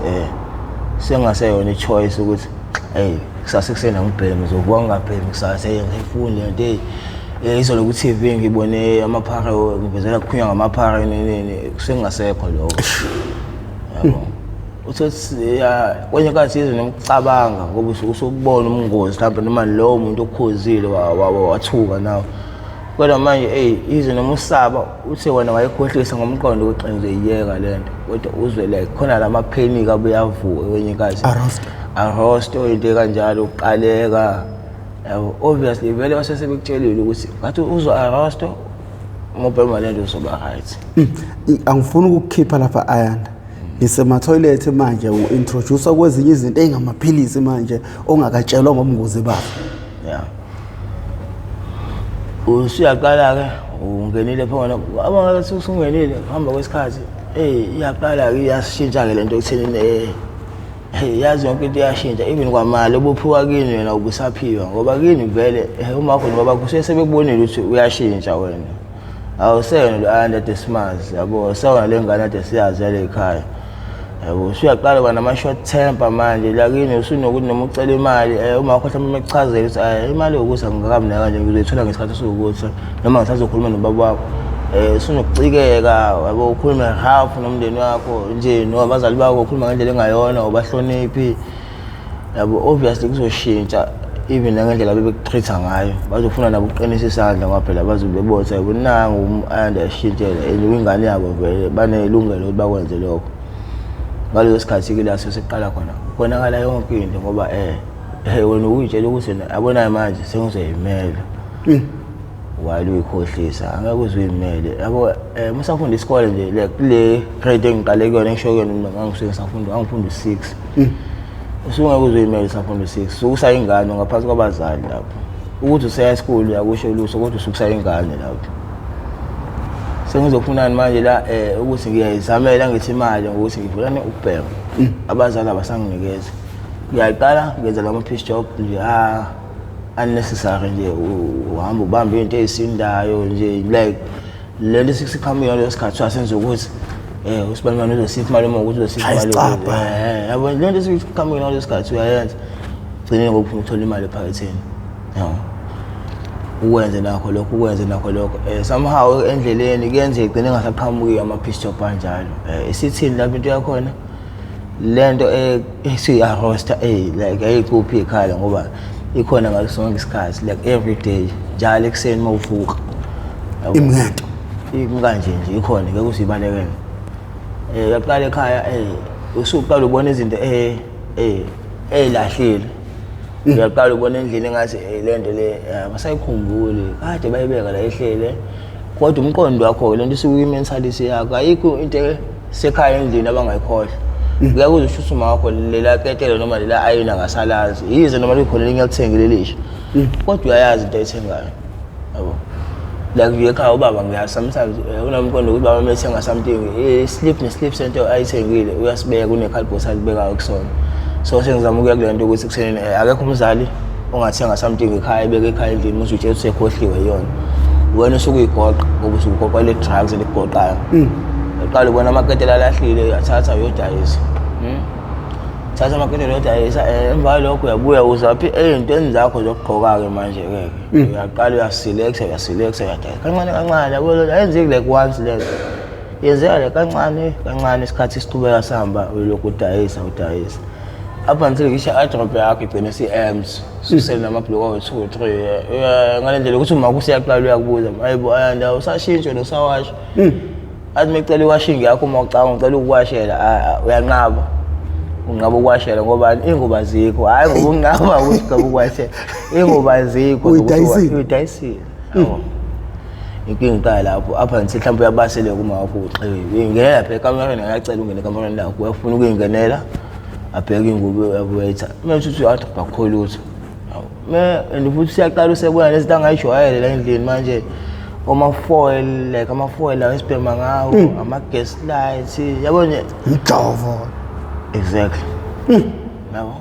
[SPEAKER 2] sengaseyona i-choice ukuthi hey, kusasa ekuseni angibheme, ngizovuka ngingabhemi kusasa, hey, ngiyifuni le nto, hey, izolo ku-TV ngibone amaphara, ngivezela kukhulunywa ngamaphara nini, kusengasekho lokho, yabo. Uthi ya, kwenye inkathi izwe nokucabanga ngoba usuke usubona ubungozi mhlawumbe noma lowo muntu okukhuzile wathuka nawe, kodwa manje eyi, izwe noma usaba uthe wena wayekhohlisa ngomqondo ukuthi ngizoyiyeka le nto, kodwa uzwe like khona la ma-panic abuye avuke kwenye inkathi.
[SPEAKER 1] Arrosto.
[SPEAKER 2] Arrosto, into ekanjalo, ukuqaleka, yabo. Obviously vele base sebekutshelile ukuthi ngathi uzwa arrosto ngobhema le nto uzoba right.
[SPEAKER 1] Angifuni ukukukhipha lapha, Ayanda. Ngisema-toilet manje, u-introduce kwezinye izinto ey'ngamaphilisi manje ongakatshelwa ngobungozi bazo.
[SPEAKER 2] Ya, usuyaqala-ke, ungenile phona abangathi usungenile, kuhamba kwesikhathi eyi, iyaqala-ke, iyashintsha-ke le nto ekuthenini hey, yazi yonke into iyashintsha, even kwamali obuphiwa kini wena ubusaphiwa ngoba kini vele uma khona baba kusuke sebekubonile ukuthi uyashintsha wena, awuseyona lo Ayanda ade simazi, yabo, sewona le ngane ade siyazi yale ekhaya, yabo. Usuyaqala uba nama-short temper manje lakini, usunokuthi noma ucela imali uma wakho mhlawumbe ekuchazela ukuthi imali yokuthi angikamnika kanje, ngizoyithola ngesikhathi esiwukuthi noma ngisazokhuluma nobaba wakho, usunokucikeka, yabo, ukhulume half nomndeni wakho nje noma abazali bakho, ukhuluma ngendlela engayona, ubahloniphi, yabo. Obviously kuzoshintsha even nangendlela bebekutreat-a ngayo, bazofuna nabo ukuqinisa isandla ngoba phela bazobe bebotha, yabo, nangu Ayanda yashintshela and ingane yabo vele banelungelo ukuthi bakwenze lokho. Ngaleso sikhathi-ke la sesiqala khona konakala yonke into ngoba wena uyitshela ukuthi yabona manje sengizoyimela, while uyikhohlisa angeke uze uyimele, yabo. Musafunda isikole nje, like kule grade engiqale kuyona, ngisho kuyona mina ngangisuke ngisafunda, ngangifunda u-six, usungeke uze uyimele usafunda u-six, ususayingane ngaphansi kwabazali lapho. Ukuthi useya esikhulu akusho lutho, kodwa usuke usayingane lapho. Sengizofunani manje la ukuthi ngiyayizamela ngithi imali ngokuthi ngivulane ukubhema. Abazali abasanginikeza. Ngiyaqala ngenza lama piece job nje ah unnecessary nje, uhamba ubambe into eyisindayo nje, like lento siqhamuka ngaleso sikhathi sasenza ukuthi usibanibani uzosipha imali, uma ukuthi uzosipha
[SPEAKER 1] Shaya
[SPEAKER 2] imali.
[SPEAKER 1] Isicabha.
[SPEAKER 2] Yabo, lento siqhamuka ngaleso sikhathi uyayenza, gcine ngokufuna ukuthola imali ephaketheni, yabo, ukwenze nakho lokho, ukwenze nakho lokho. Somehow endleleni kuyenzeka igcine ngasaqhamuki ama-piece job anjalo. Isithini lapho into yakhona, lento esiyi-roster, like ayicuphi ikhala ngoba ikhona ngaso sonke isikhathi, like every day, njalo ekuseni uma uvuka. Yabo.
[SPEAKER 1] Imngento.
[SPEAKER 2] Kanje nje ikhona, ngeke usibalekele. Uyaqala ekhaya, usuqala ubona izinto ey'lahlile. Uyaqala ubona endlini engathi le nto le abasayikhumbuli, kade bayibeka la ehlele, kodwa umqondo wakho, le nto isuke i-mentality yakho, ayikho into sekhaya endlini abangayikhohlwa. Kuyakuze usho ukuthi uma wakho lela ketele noma lela ayini angasalazi, yize noma likhona elinye alithengile elisha, kodwa uyayazi into ayithengayo, yabo. Like nje ekhaya ubaba ngiyazi sometimes unomqondo ukuthi baba methenga something, i-slip ne-slip sento ayithengile uyasibeka, une-cardboard alibekayo kusona. So sengizama ukuya kule nto ukuthi kusenini akekho umzali ongathenga something ekhaya, ebeke ekhaya endlini, muze utshela ukuthi usekhohliwe yiyona. Wena usuke uyigoqa ngoba usuke ugoqa le drugs elikugoqayo. Uqala ubona amaketela alahlile, uyathatha uyodayisa. Thatha amaketela uyodayisa. Emva kwalokho uyabuya uzaphi ey'ntweni zakho zokugqoka-ke manje-ke. Uyaqala uyaselecta, uyaselecta, uyadayisa kancane kancane, yabo. Ayenzeki like once lento, yenzeka le kancane kancane, isikhathi siqhubeka sihamba, ulokhu udayisa, udayisa up until ngisho i-drop yakho igcine si-empty, susele namabhuluku awu-two three. Ngale ndlela ukuthi uma kusiyaqala uyakubuza, hayibo ayanda, usashintshe nosawasha, athi mecela iwashing yakho, uma ucanga ngicela ukuwashela, uyanqaba, unqaba ukuwashela ngoba iy'ngubo azikho. Hhayi ngoba unqaba ukuthi unqaba ukuwashela, iy'ngubo azikho.
[SPEAKER 1] Uyidayisile?
[SPEAKER 2] Uyidayisile, yabo. Inkinga iqala lapho, up until mhlawumbe uyabaseleka uma wakho uxekiwe, uyingenela lapha ekamereni, ayacela ungene ekamereni lakho, uyafuna ukuyingenela, abheke ingubo, uyabuyetha manje uthi uyathi akukho lutho. Me and futhi siyaqala usebona nezinto angayijwayele la endlini manje, oma-foil, like ama-foil lawa esibhema ngawo, ama-gas lights, yabo nje.
[SPEAKER 1] Umjovo.
[SPEAKER 2] Exactly, yabo,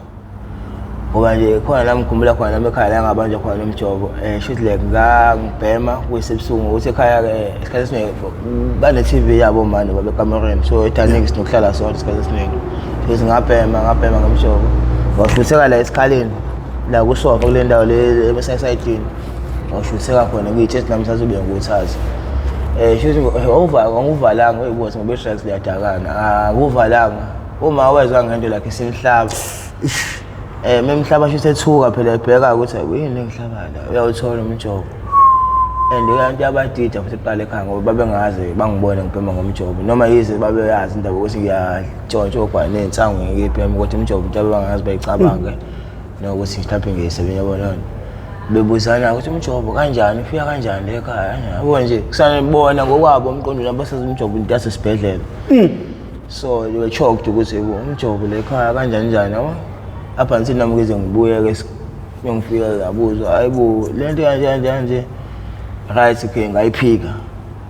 [SPEAKER 2] ngoba nje khona la ngikhumbula khona nami ekhaya la ngabanjwa khona nomjovo, shuthi like ngangibhema kuyisebusuku, ngokuthi ekhaya-ke isikhathi esiningi bane-TV yabo mane babekamereni, so etaningi sinokuhlala sodwa isikhathi esiningi. Shuthi ngabhema, ngabhema ngomjovo, washutheka la esikhaleni la kusofa kule ndawo le ebesayisayidini, washutheka khona, ngiyitshela nami sazobe ngikuthatha. Shuthi awuvalanga, uyibothi ngoba i-drugs liyadakana, akuvalanga. Uma wezwa ngento lakhe isimhlaba, memhlaba shuthi ethuka phela, ebheka ukuthi yini engihlaba la, uyawuthola umjovo. And into yabadida futhi kuqala ekhaya, ngoba babengaze bangibone ngibhema ngomjovo, noma yize babeyazi indaba ukuthi ngiyatshontsha ogwayi ney'nsangu ngikuyibhema, kodwa umjovo into abebangazi bayicabange nokuthi mhlawumbe ngiyisebenza, yabona. Bebuzana ukuthi umjovo kanjani, ufika kanjani ekhaya, yabo nje, kusanibona ngokwabo emqondweni abasazi umjovo into yasesibhedlela. So they were shocked ukuthi umjovo le ekhaya kanjani njani, yabo, up until nami ngize ngibuye-ke, ngifika ngabuzwa, hayibo, le nto kanje kanje kanje. Right, okay, ngayiphika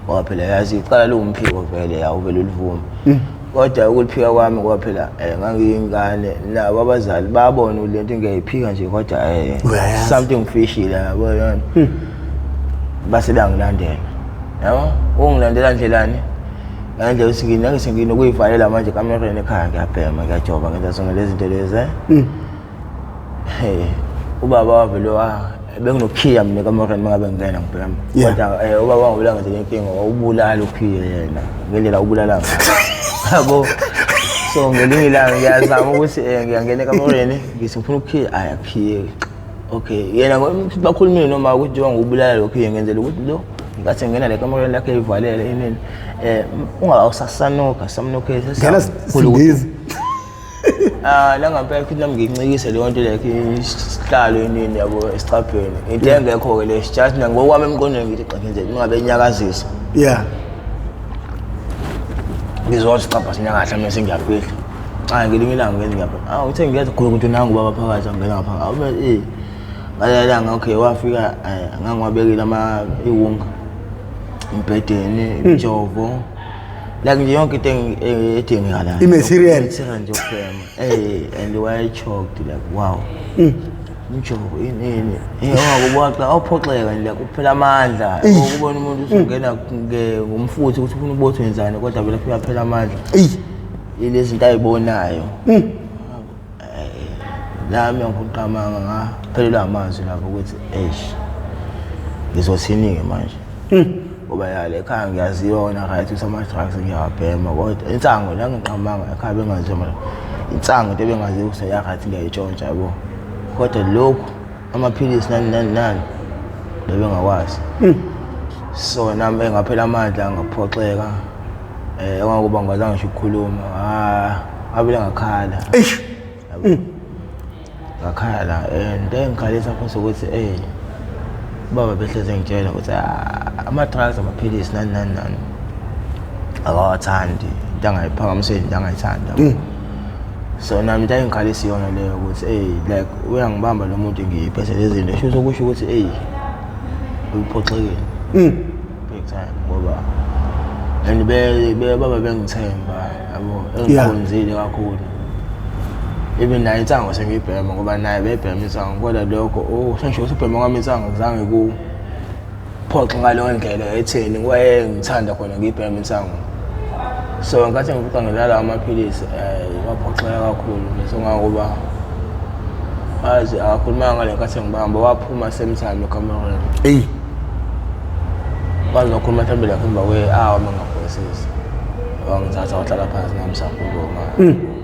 [SPEAKER 2] ngoba phela yazi icala liwumphiko vele, yawuvele ulivume, kodwa ukuliphika kwami ngoba phela ngangiyingane, nabo abazali babona ukuthi lento ngiyayiphika nje, kodwa
[SPEAKER 1] Uyayazi.
[SPEAKER 2] Something fishy la, yabo yona. Base beyangilandela, yabo, ungilandela ndlelani, ngalendlela ukuthi nginangise nginokuyivalela manje ekamereni ekhaya, ngiyabhema, ngiyajoba, ngenza zonke lezi zinto lezi. Hey, ubaba wavele wa benginokhiya mina ekamereni uma ngabe ngingena ngibhema. Kodwa ubaba wangibulala ngenze inkinga, wawubulala ukhiye yena ngendlela awubulala ngayo, yabo. So ngelinye ilanga ngiyazama ukuthi ngiyangena ekamereni, ngithi ngifuna ukukhiya, ayi akukhiyeki. Okay, yena bakhulumile noma ukuthi njengoba ngubulala lo khiye, ngenzela ukuthi lo ngathi ngena le kamereni lakhe ivalele inini, ungawusasanuka samnukhisa.
[SPEAKER 1] Ngena sindizi.
[SPEAKER 2] Ah, la ngampela futhi nami ngiyincikise leyo nto, like isihlalo inini, yabo, esicabheni, into engekho-ke le, just mina ngokwami emqondweni ngithi xa ngenzela ungabe inyakazisa. Ngizwa ukuthi isicabha sinyakahle, mina sengiyafihla. Cha, ngelinye ilanga ngenze ngiyabhema, ah, uthe ngiyazi khona ukuthi nangu ubaba phakathi, angena ngaphakathi, awube ngalelo langa, okay, wafika, ngangiwabekile ama iwunga embhedeni, imijovo. Like nje yonke into edingekalayo.
[SPEAKER 1] I-material.
[SPEAKER 2] Material nje yokubhema. And waye-choked like wow. Umjovo ini ini. Ungakubona awuphoxeka nje like uphela amandla. Ukubona umuntu usungena ngomfutho ukuthi ufuna ukubotha wenzani kodwa vele uyaphela amandla. Ilezi zinto ayibonayo. Nami angiqamanga ngaphelelwa amazwi lapho ukuthi eish ngizothini-ke manje ngoba ya le ekhaya ngiyaziwa wona right ukuthi ama-drugs ngiyawabhema kodwa insango la ngiqamanga ekhaya bengaziwa mara insango into ebengaziwa ukuthi ya right ngiyayitshontsha yabo kodwa lokhu amaphilisi nani nani nani bebengakwazi. So nami engaphela amandla ngaphoxeka engakuba ngikwazanga ngisho ukukhuluma ngabile ngakhala.
[SPEAKER 1] Eish.
[SPEAKER 2] Ngakhala into engikhalisa futhi ukuthi baba behleze ngitshela ukuthi ama-drugs amaphilisi nani nani nani akawathandi into angayiphakamiseli into angayithandi. So nami into engikhalisa iyona leyo ukuthi like uyangibamba lo muntu ngiyiphethe lezi zinto sho kusho ukuthi uphoxekile big time ngoba and be baba bengithemba yabo engikhonzile kakhulu. Even naye insango sengiyibhema ngoba naye bebhema insango kodwa lokho sengisho ukuthi ubhema kwami insango kuzange kuphoxe ngaleyo ndlela etheni wayengithanda khona ngiyibhema insango. So ngenkathi ngivuka ngilala amaphilisi waphoxeka kakhulu bese ngakuba azi akakhulumanga ngale nkathi ngibamba waphuma same time ekamereni. Waze wakhuluma mhlawumbe lapho emva kwe-hour uma ngingakhohlisi. Wangithatha wahlala phansi nami sakhuluma.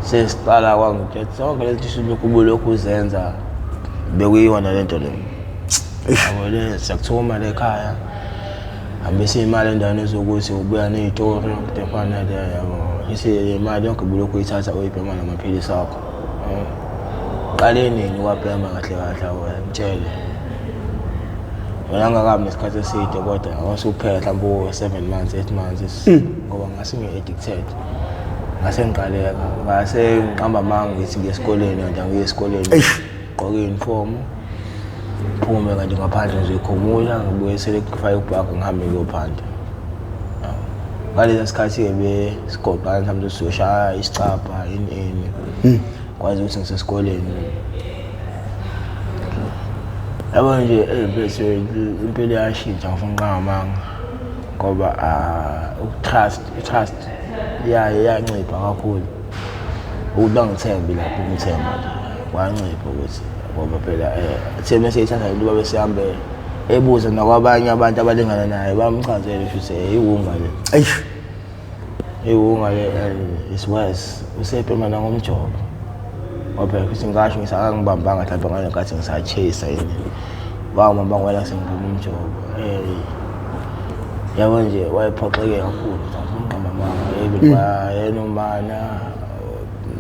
[SPEAKER 2] Sesiqala kwangitshela zonke lezi zinto lokhu ubulokhu uzenza bekuyiyona lento le. Yabo le siyakuthuma le ekhaya. Hambisa imali endaweni ezokuthi ubuya ney'tori into efana naleyo yabo. Isi imali yonke ubulokhu uyithatha uyibhema namaphilisi akho. Qale nini ukwabhema kahle kahle wena mtshele. Wena ngakabi nesikhathi eside kodwa awusuphela mhlawumbe u-7 months 8 months ngoba ngase ngi-addicted. Ngase ngiqaleka ngase ngiqamba amanga ngithi ngiye esikoleni kanti angiyi esikoleni. Gqoke i-uniform phume kanti ngaphandle ngizoyikhumula ngibuyisele ngifake ibhaga ngihambe ngiyophanda. Ngalesa sikhathi-ke besigoqana mhlawumbe sizoshaya isicabha ini ini. Kwazi ukuthi ngisesikoleni. Yabo nje mfethu impilo iyashintsha ngifuna ukuqamba amanga ngoba uku-trust i-trust iyancipha kakhulu. Ukuthi bangithembe lapho ukungithemba nje kwancipha ukuthi ngoba phela thina mesiyithatha into babe sihambe ebuza nakwabanye abantu abalingana naye bamchazele futhi iwunga le.
[SPEAKER 1] Eish.
[SPEAKER 2] Iwunga le is worse usebhema nangomjovo. Ngoba futhi ngisho ngithi akangibambanga mhlawumbe ngale nkathi ngisa-chase yini. Wangibamba ngoba sengibhema umjovo. Yabo nje wayephoxeke kakhulu ngifuna amanga even yena umana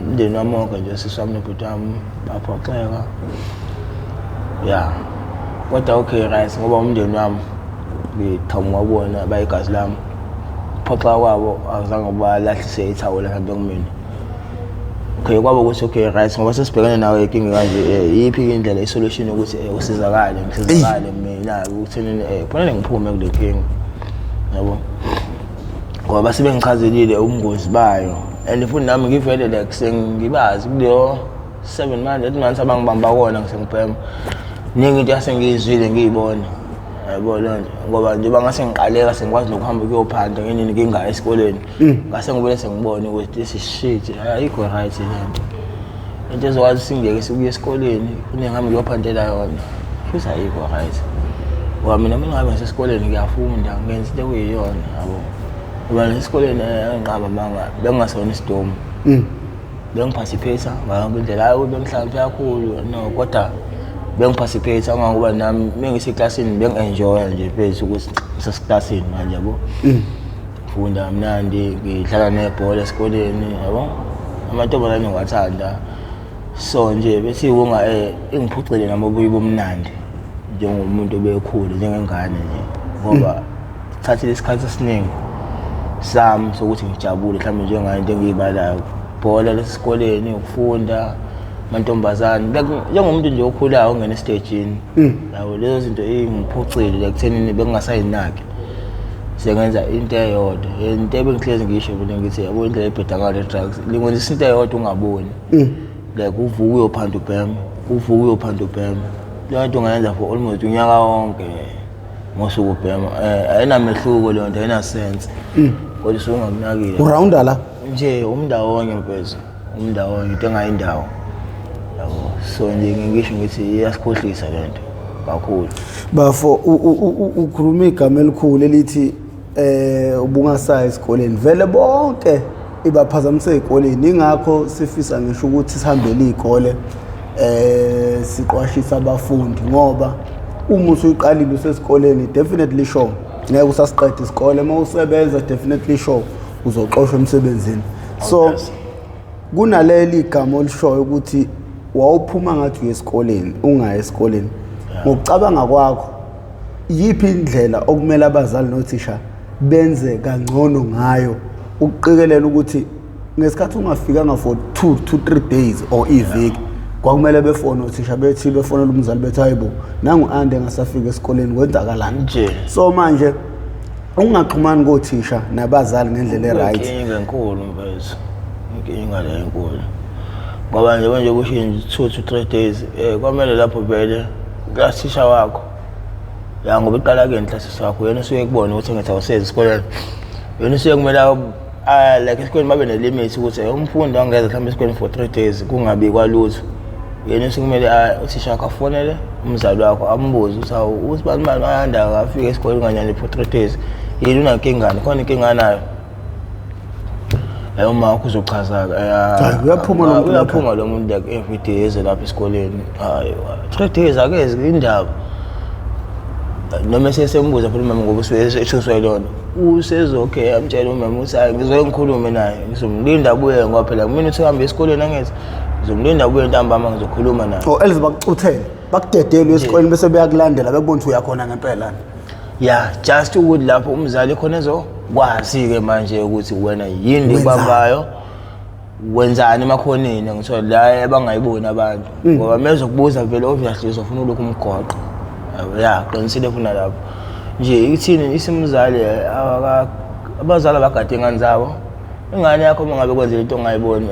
[SPEAKER 2] umndeni wami wonke nje sisi wami nobhuti wami baphoxeka. Ya kodwa okay right ngoba umndeni wami ngiqhamuka kubona bayigazi lami. Phoxa kwabo akuzange balahlise ithawula mhlawumbe kumina. Okay kwabo ukuthi okay right ngoba sesibhekene nawe inkinga kanje iyiphi indlela i-solution ukuthi usizakale ngisizakale mina ukuthenini kufanele ngiphume kule nkinga yabo. Ngoba base bengichazelile ubungozi bayo and futhi nami ngivele like sengibazi kuleyo 7 months 8 months abangibamba kona ngisengibhema. Ningi into yasengiyizwile ngiyibona. Yabo leyo nto ngoba njengoba ngase ngiqaleka sengikwazi nokuhamba ukuyophanda ngenini ngingayi esikoleni. Ngase ngibone sengibona ukuthi this is shit ayikho right le nto. Into ezokwazi singeke sikuye esikoleni kuningi ngiyophandela yona. Futhi ayikho right. Ngoba mina mina ngabe ngisesikoleni ngiyafunda ngenza into ekuyiyona yabo. Ngoba nesikoleni engiqamba amanga bengingasona isidomu. Bengi-participate ngayo yonke indlela hayi ukuthi bengihlakaniphe kakhulu no kodwa bengi-participate kangangokuba nami mengiseklasini bengi-enjoya nje mfethu ukuthi ngiseseklasini manje yabo. Funda kamnandi ngidlala nebhola esikoleni yabo. Amantombazane ngiwathanda. So nje bese iwunga ingiphucile nami obuye bomnandi njengomuntu obekhulu njengengane nje ngoba thathile isikhathi esiningi sami sokuthi ngijabule mhlawumbe njengayo into engiyibalayo bhola lesikoleni ukufunda amantombazane njengomuntu nje okhulayo ongena esitejini yabo lezo zinto ingiphucile ekuthenini bengingasayinaki. Sengenza into eyodwa, into ebengihlezi ngisho mina ngithi yabo indlela ebheda ngayo le drugs, lingwenzisa into eyodwa ungaboni. Like uvuka uyophanda ubhema, uvuka uyophanda ubhema. Leyo nto ungayenza for almost unyaka wonke ngosuku ubhema. Ayinamehluko leyo nto, ayina-sense. Kodwa usuke ungakunakile.
[SPEAKER 1] Urawunda la
[SPEAKER 2] Nje umndawonye mfethu, umndawonye into engayindawo. Yabo, so nje ngisho ngithi iyasikhohlisa le nto kakhulu.
[SPEAKER 1] Bafo, ukhuluma igama elikhulu elithi ubungasayi esikoleni, vele bonke ibaphazamise ey'koleni, ingakho sifisa ngisho ukuthi sihambele iy'kole siqwashise abafundi, ngoba uma usuyiqalile usesikoleni definitely sure ngeke usasiqeda isikole, uma usebenza definitely sure uzoxoshwa emsebenzini. So kunaleli gama olishoyo ukuthi wawuphuma ngathi uye esikoleni ungayi esikoleni, ngokucabanga kwakho yiphi indlela okumele abazali nothisha benze kangcono ngayo ukuqikelela ukuthi ngesikhathi ungafikanga for 2 to 3 days or iviki, kwakumele befone othisha bethi befonela umzali bethi hayibo nangu ande engasafika esikoleni, kwenzakalani
[SPEAKER 2] nje?
[SPEAKER 1] So manje ukungaxhumani kothisha nabazali ngendlela e-right.
[SPEAKER 2] Inkinga enkulu mfethu, inkinga le enkulu, ngoba nje manje kusho nje 2 to 3 days kwamele lapho vele klasisha wakho ya, ngoba iqala kuyena klasisha wakho, yena usuke kubona ukuthi engathi awusezi esikoleni, yena usuke kumele like esikoleni babe ne-limit ukuthi umfundi angeza mhlawumbe esikoleni for 3 days kungabikwa lutho. Yena usuke kumele uthisha wakho afonele umzali wakho ambuze ukuthi hawu ukuthi bani bani ayanda akafika esikoleni kanyani for 3 days, yini unankingani, khona inkinga anayo? Uma wakho uzochaza-ke.
[SPEAKER 1] Hayi, uyaphuma lo muntu.
[SPEAKER 2] Uyaphuma lo muntu like every day eze lapha esikoleni, hayi 3 days akezi indaba, noma esesembuza phela umama ngoba usuke ethuswa yilona, usezo-okay amtshele umama ukuthi hayi ngizoke ngikhulume naye, ngizomlinda abuye, ngoba phela kumina uthi uhambe esikoleni angithi ngizomlinda abuye ntambama ngizokhuluma naye.
[SPEAKER 1] Or else bakucuthele bakudedele esikoleni bese beyakulandela bekubona ukuthi uyakhona ngempela.
[SPEAKER 2] Ya, just ukuthi lapho umzali khona ezokwazi-ke manje ukuthi wena yini ekubambayo, wenzani emakhoneni, ngithola la abangayiboni abantu, ngoba mezokubuza vele obviously uzofuna ulokhu umgoqo. Ya, qinisile funa lapho nje ithini isimzali, abazali abagade ingane zabo. Ingane yakho uma ngabe kwenzela into ongayiboni,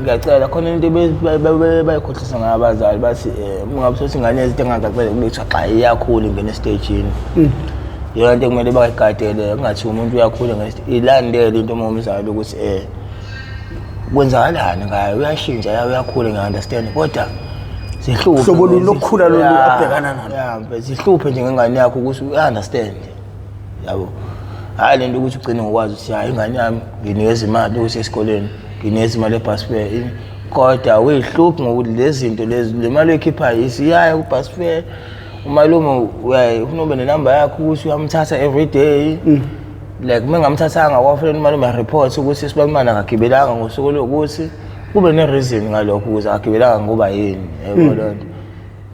[SPEAKER 2] ngiyacela khona into bayikhohlisa ngayo abazali, bathi uma ngabe uthola ingane yenza into engacacele kube kuthiwa xa iyakhula ingena esitejini, iyona into ekumele bayigadele, kungathiwa umuntu uyakhula ilandele into uma umzali ukuthi kwenzakalani ngayo, uyashintsha ya uyakhula, ngiya-understand, kodwa zihluphe
[SPEAKER 1] Hlobo lolu lokukhula lolu abhekana nalo.
[SPEAKER 2] Ya, zihluphe nje ngengane yakho ukuthi uya-understand, yabo, hhayi lento ukuthi ugcine ngokwazi ukuthi hayi ingane yami nginikeza imali ukuthi esikoleni, nginikeza imali e-bus fare, kodwa uyihluphi ngokuthi lezi zinto lezi le mali oyikhiphayo isiyaya ku-bus fare, umalume ufuna ube nenamba yakho ukuthi uyamthatha every day, like uma engamthathanga kwafanele umalume a-report ukuthi sibanimane akagibelanga ngosuku lokuthi, kube ne-reason ngalokho ukuthi akagibelanga ngoba yini, yabo leyo nto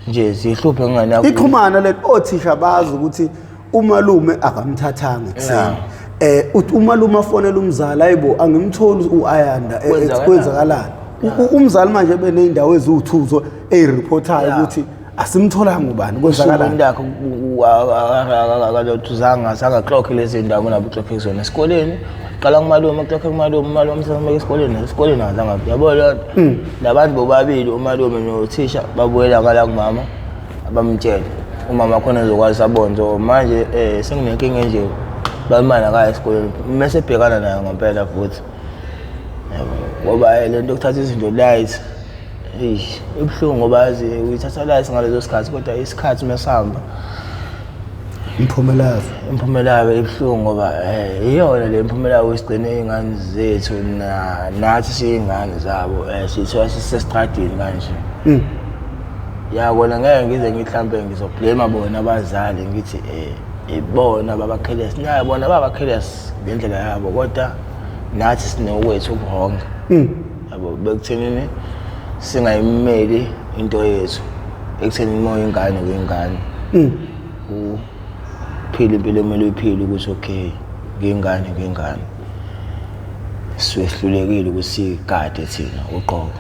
[SPEAKER 2] nje zihluphe ngengane yakho.
[SPEAKER 1] Ixhumana le othisha bazi ukuthi umalume akamthathanga ekuseni, uthi umalume afonela umzali, hayibo angimtholi uAyanda,
[SPEAKER 2] Kwenzakalani?
[SPEAKER 1] Kwenzakalani? Umzali manje beney'ndawo eziwuthuzo ey'reportayo ukuthi asimtholanga ubani, kwenzakalani?
[SPEAKER 2] Usuku lakho akalothuzanga sangaklokhe lezi ndawo nabo uklokhe kuzona esikoleni, qala kumalume uklokhe kumalume, umalume umsasambeka esikoleni, esikoleni akazange, yabo leyo nto. Labantu bobabili umalume nothisha babuyela ngala kumama, abamtshele umama khona ezokwazi abone, so manje senginenkinga enje balimana kaya esikoleni mese ebhekana nayo ngempela futhi, yabo, ngoba le nto yokuthatha izinto light, eish ibuhlungu, ngoba yazi uyithatha light ngaleso sikhathi, kodwa isikhathi mesihamba
[SPEAKER 1] Imiphumela yazo
[SPEAKER 2] imiphumela yayo ibuhlungu, ngoba iyona le miphumela yayo isigcine iy'ngane zethu nathi siyingane zabo, sithiwa sisesitradini kanje. Ya kona ngeke ngize ngithi mhlampe ngizoblame bona abazali ngithi ibona baba-careless, nayo bona baba-careless ngendlela yabo, kodwa nathi sinokwethu ubu-wrong, yabo, bekuthenini singayimeli into yethu ekuthenini uma uyingane uyingane, uphile impilo ekumele uyiphile ukuthi okay ngiyingane ngiyingane, sihlulekile ukuthi siyigade thina uqobo,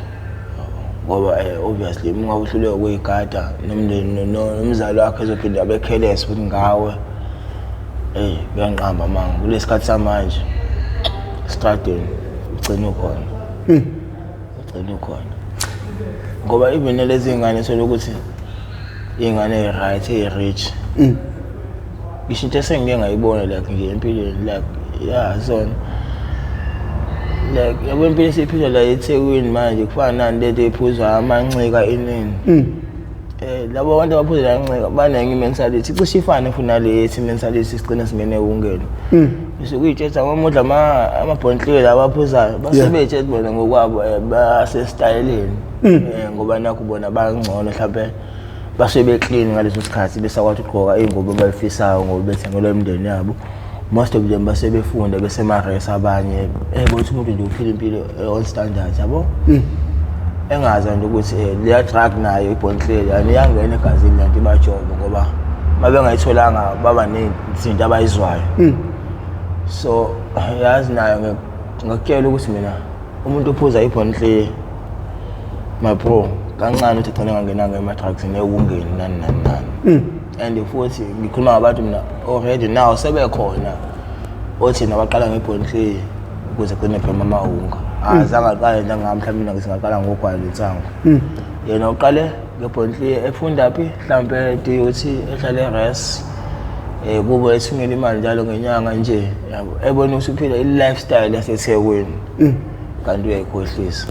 [SPEAKER 2] ngoba obviously uma ungabe uhluleka ukuyigada nomndeni nomzali wakho ezophinde abe careless futhi ngawe. Eyi, kuyanqamba manga kulesikhathi samanje estradeni ugcina ukhona. Ugcina ukhona. Ngoba even lezi ngane solokuthi iy'ngane ey'right ey'rich. Ngisho into esengike ngayibona like nje empilweni, like ya zona like yabo impilo esiyiphila la eThekwini manje kufana nani lento ephuzwa amancika inini. Labo bantu abaphuza la ncika banenye i-mentality cishe ifane futhi nale yethu i-mentality, sigcine singene ewungeni. Bese kuyitshela uma udla amabhontliwe la abaphuzayo base beyitshela bona ngokwabo basesitayeleni, ngoba nakho bona bangcono, mhlawumbe basuke be-clean ngaleso sikhathi, besakwazi ukugqoka iy'ngubo abayifisayo ngoba bethengelwa imindeni yabo. Most of them base befunda besema-res, abanye bothi umuntu nje uphila impilo on standard yabo, engazi nje ukuthi leya drug nayo ibhonhleli yani iyangena egazini lanto ibajobe, ngoba uma bengayitholanga baba nezinto abayizwayo. So yazi nayo ngakutshela ukuthi mina umuntu ophuza ibhonhle, my bro, kancane ukuthi agcine engangenanga ema-drugs nekungeni nani nani nani. And futhi ngikhuluma ngabantu mina already now sebekhona othi nabaqala ngebhonhle ukuze agcine ebhema amawunga, azange aqale njengami. Mhlawumbe mina ngisingaqala ngogwayi lensangu, yena uqale ngebhonhle efunda phi, mhlawumbe DUT, ehlale e-res, kubo ethumela imali njalo ngenyanga nje yabo, ebona ukuthi uphila i-lifestyle yaseThekwini kanti uyayikhohlisa.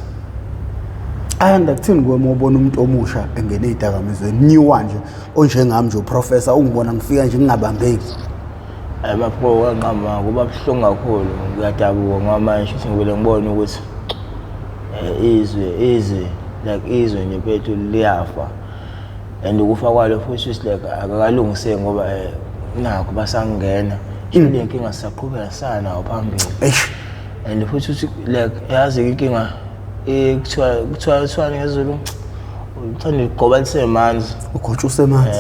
[SPEAKER 1] Ayanda, kuthini kuwe uma ubona umuntu omusha engene ey'dakamizweni, new nje onjengami nje, uprofessor, ungibona ngifika nje ngingabambeki?
[SPEAKER 2] My bro, wanqamba kuba buhlungu kakhulu, ngiyadabuka ngoba manje shuthi ngivele ngibone ukuthi izwe izwe like izwe nje mfethu liyafa, and ukufa kwalo futhi is like akakalungiseki ngoba nakho basangena le nkinga, sisaqhubeka sanawo phambili.
[SPEAKER 1] Eish.
[SPEAKER 2] And futhi uthi like yazi inkinga kuthiwa ngesiZulu uthanda igoba lisemanzi.
[SPEAKER 1] Ugotsha usemanzi.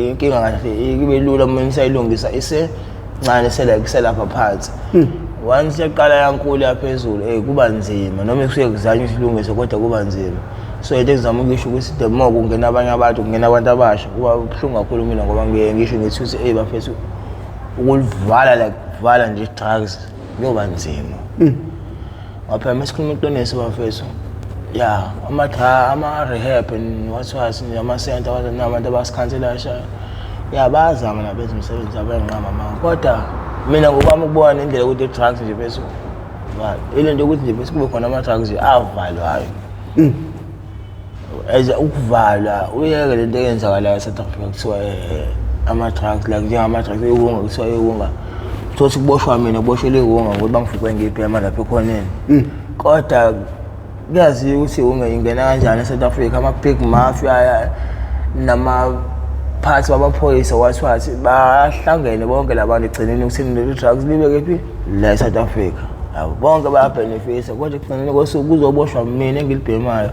[SPEAKER 2] Inkinga kahle kube lula uma nisayilungisa isencane, sela kuselapha phansi. Once yaqala yankulu yaphezulu, kuba nzima noma kusuke kuzanywa isilungiso, kodwa kuba nzima. So into engizama ukusho ukuthi the more kungena abanye abantu, kungena abantu abasha, kuba buhlungu kakhulu mina, ngoba ngiye ngisho ngithi ukuthi bafethu, ukulivala like vala nje drugs kuyoba nzima. Ngoba phela masikhuluma iqiniso bafethu, ya ama-rehab and what what nje, ama-center what nabantu abasikhanselasha, ya bayazama nabenza umsebenzi wabo enqama manga, kodwa mina ngokwami ukubona indlela ukuthi i-drugs nje bese ile nto yokuthi nje bese kube khona ama-drugs nje avalwayo as ukuvalwa, uyeke lento eyenzakalayo e-South Africa kuthiwa ama-drugs like njengama-drugs ewunga, kuthiwa ewunga, uthothi kuboshwa mina, kuboshelwe iwunga ngoba bangifuqe ngiyibhema lapha ekhoneni, kodwa kuyaziwa ukuthi iwunga ingena kanjani e-South Africa. Ama-big mafia namaphathi wamaphoyisa wathi wathi bahlangene bonke labantu egcineni ukuthini leli drugs libe kephi la e-South Africa, yabo bonke bayabhenefisa, kodwa ekugcineni kosuku kuzoboshwa mina engilibhemayo,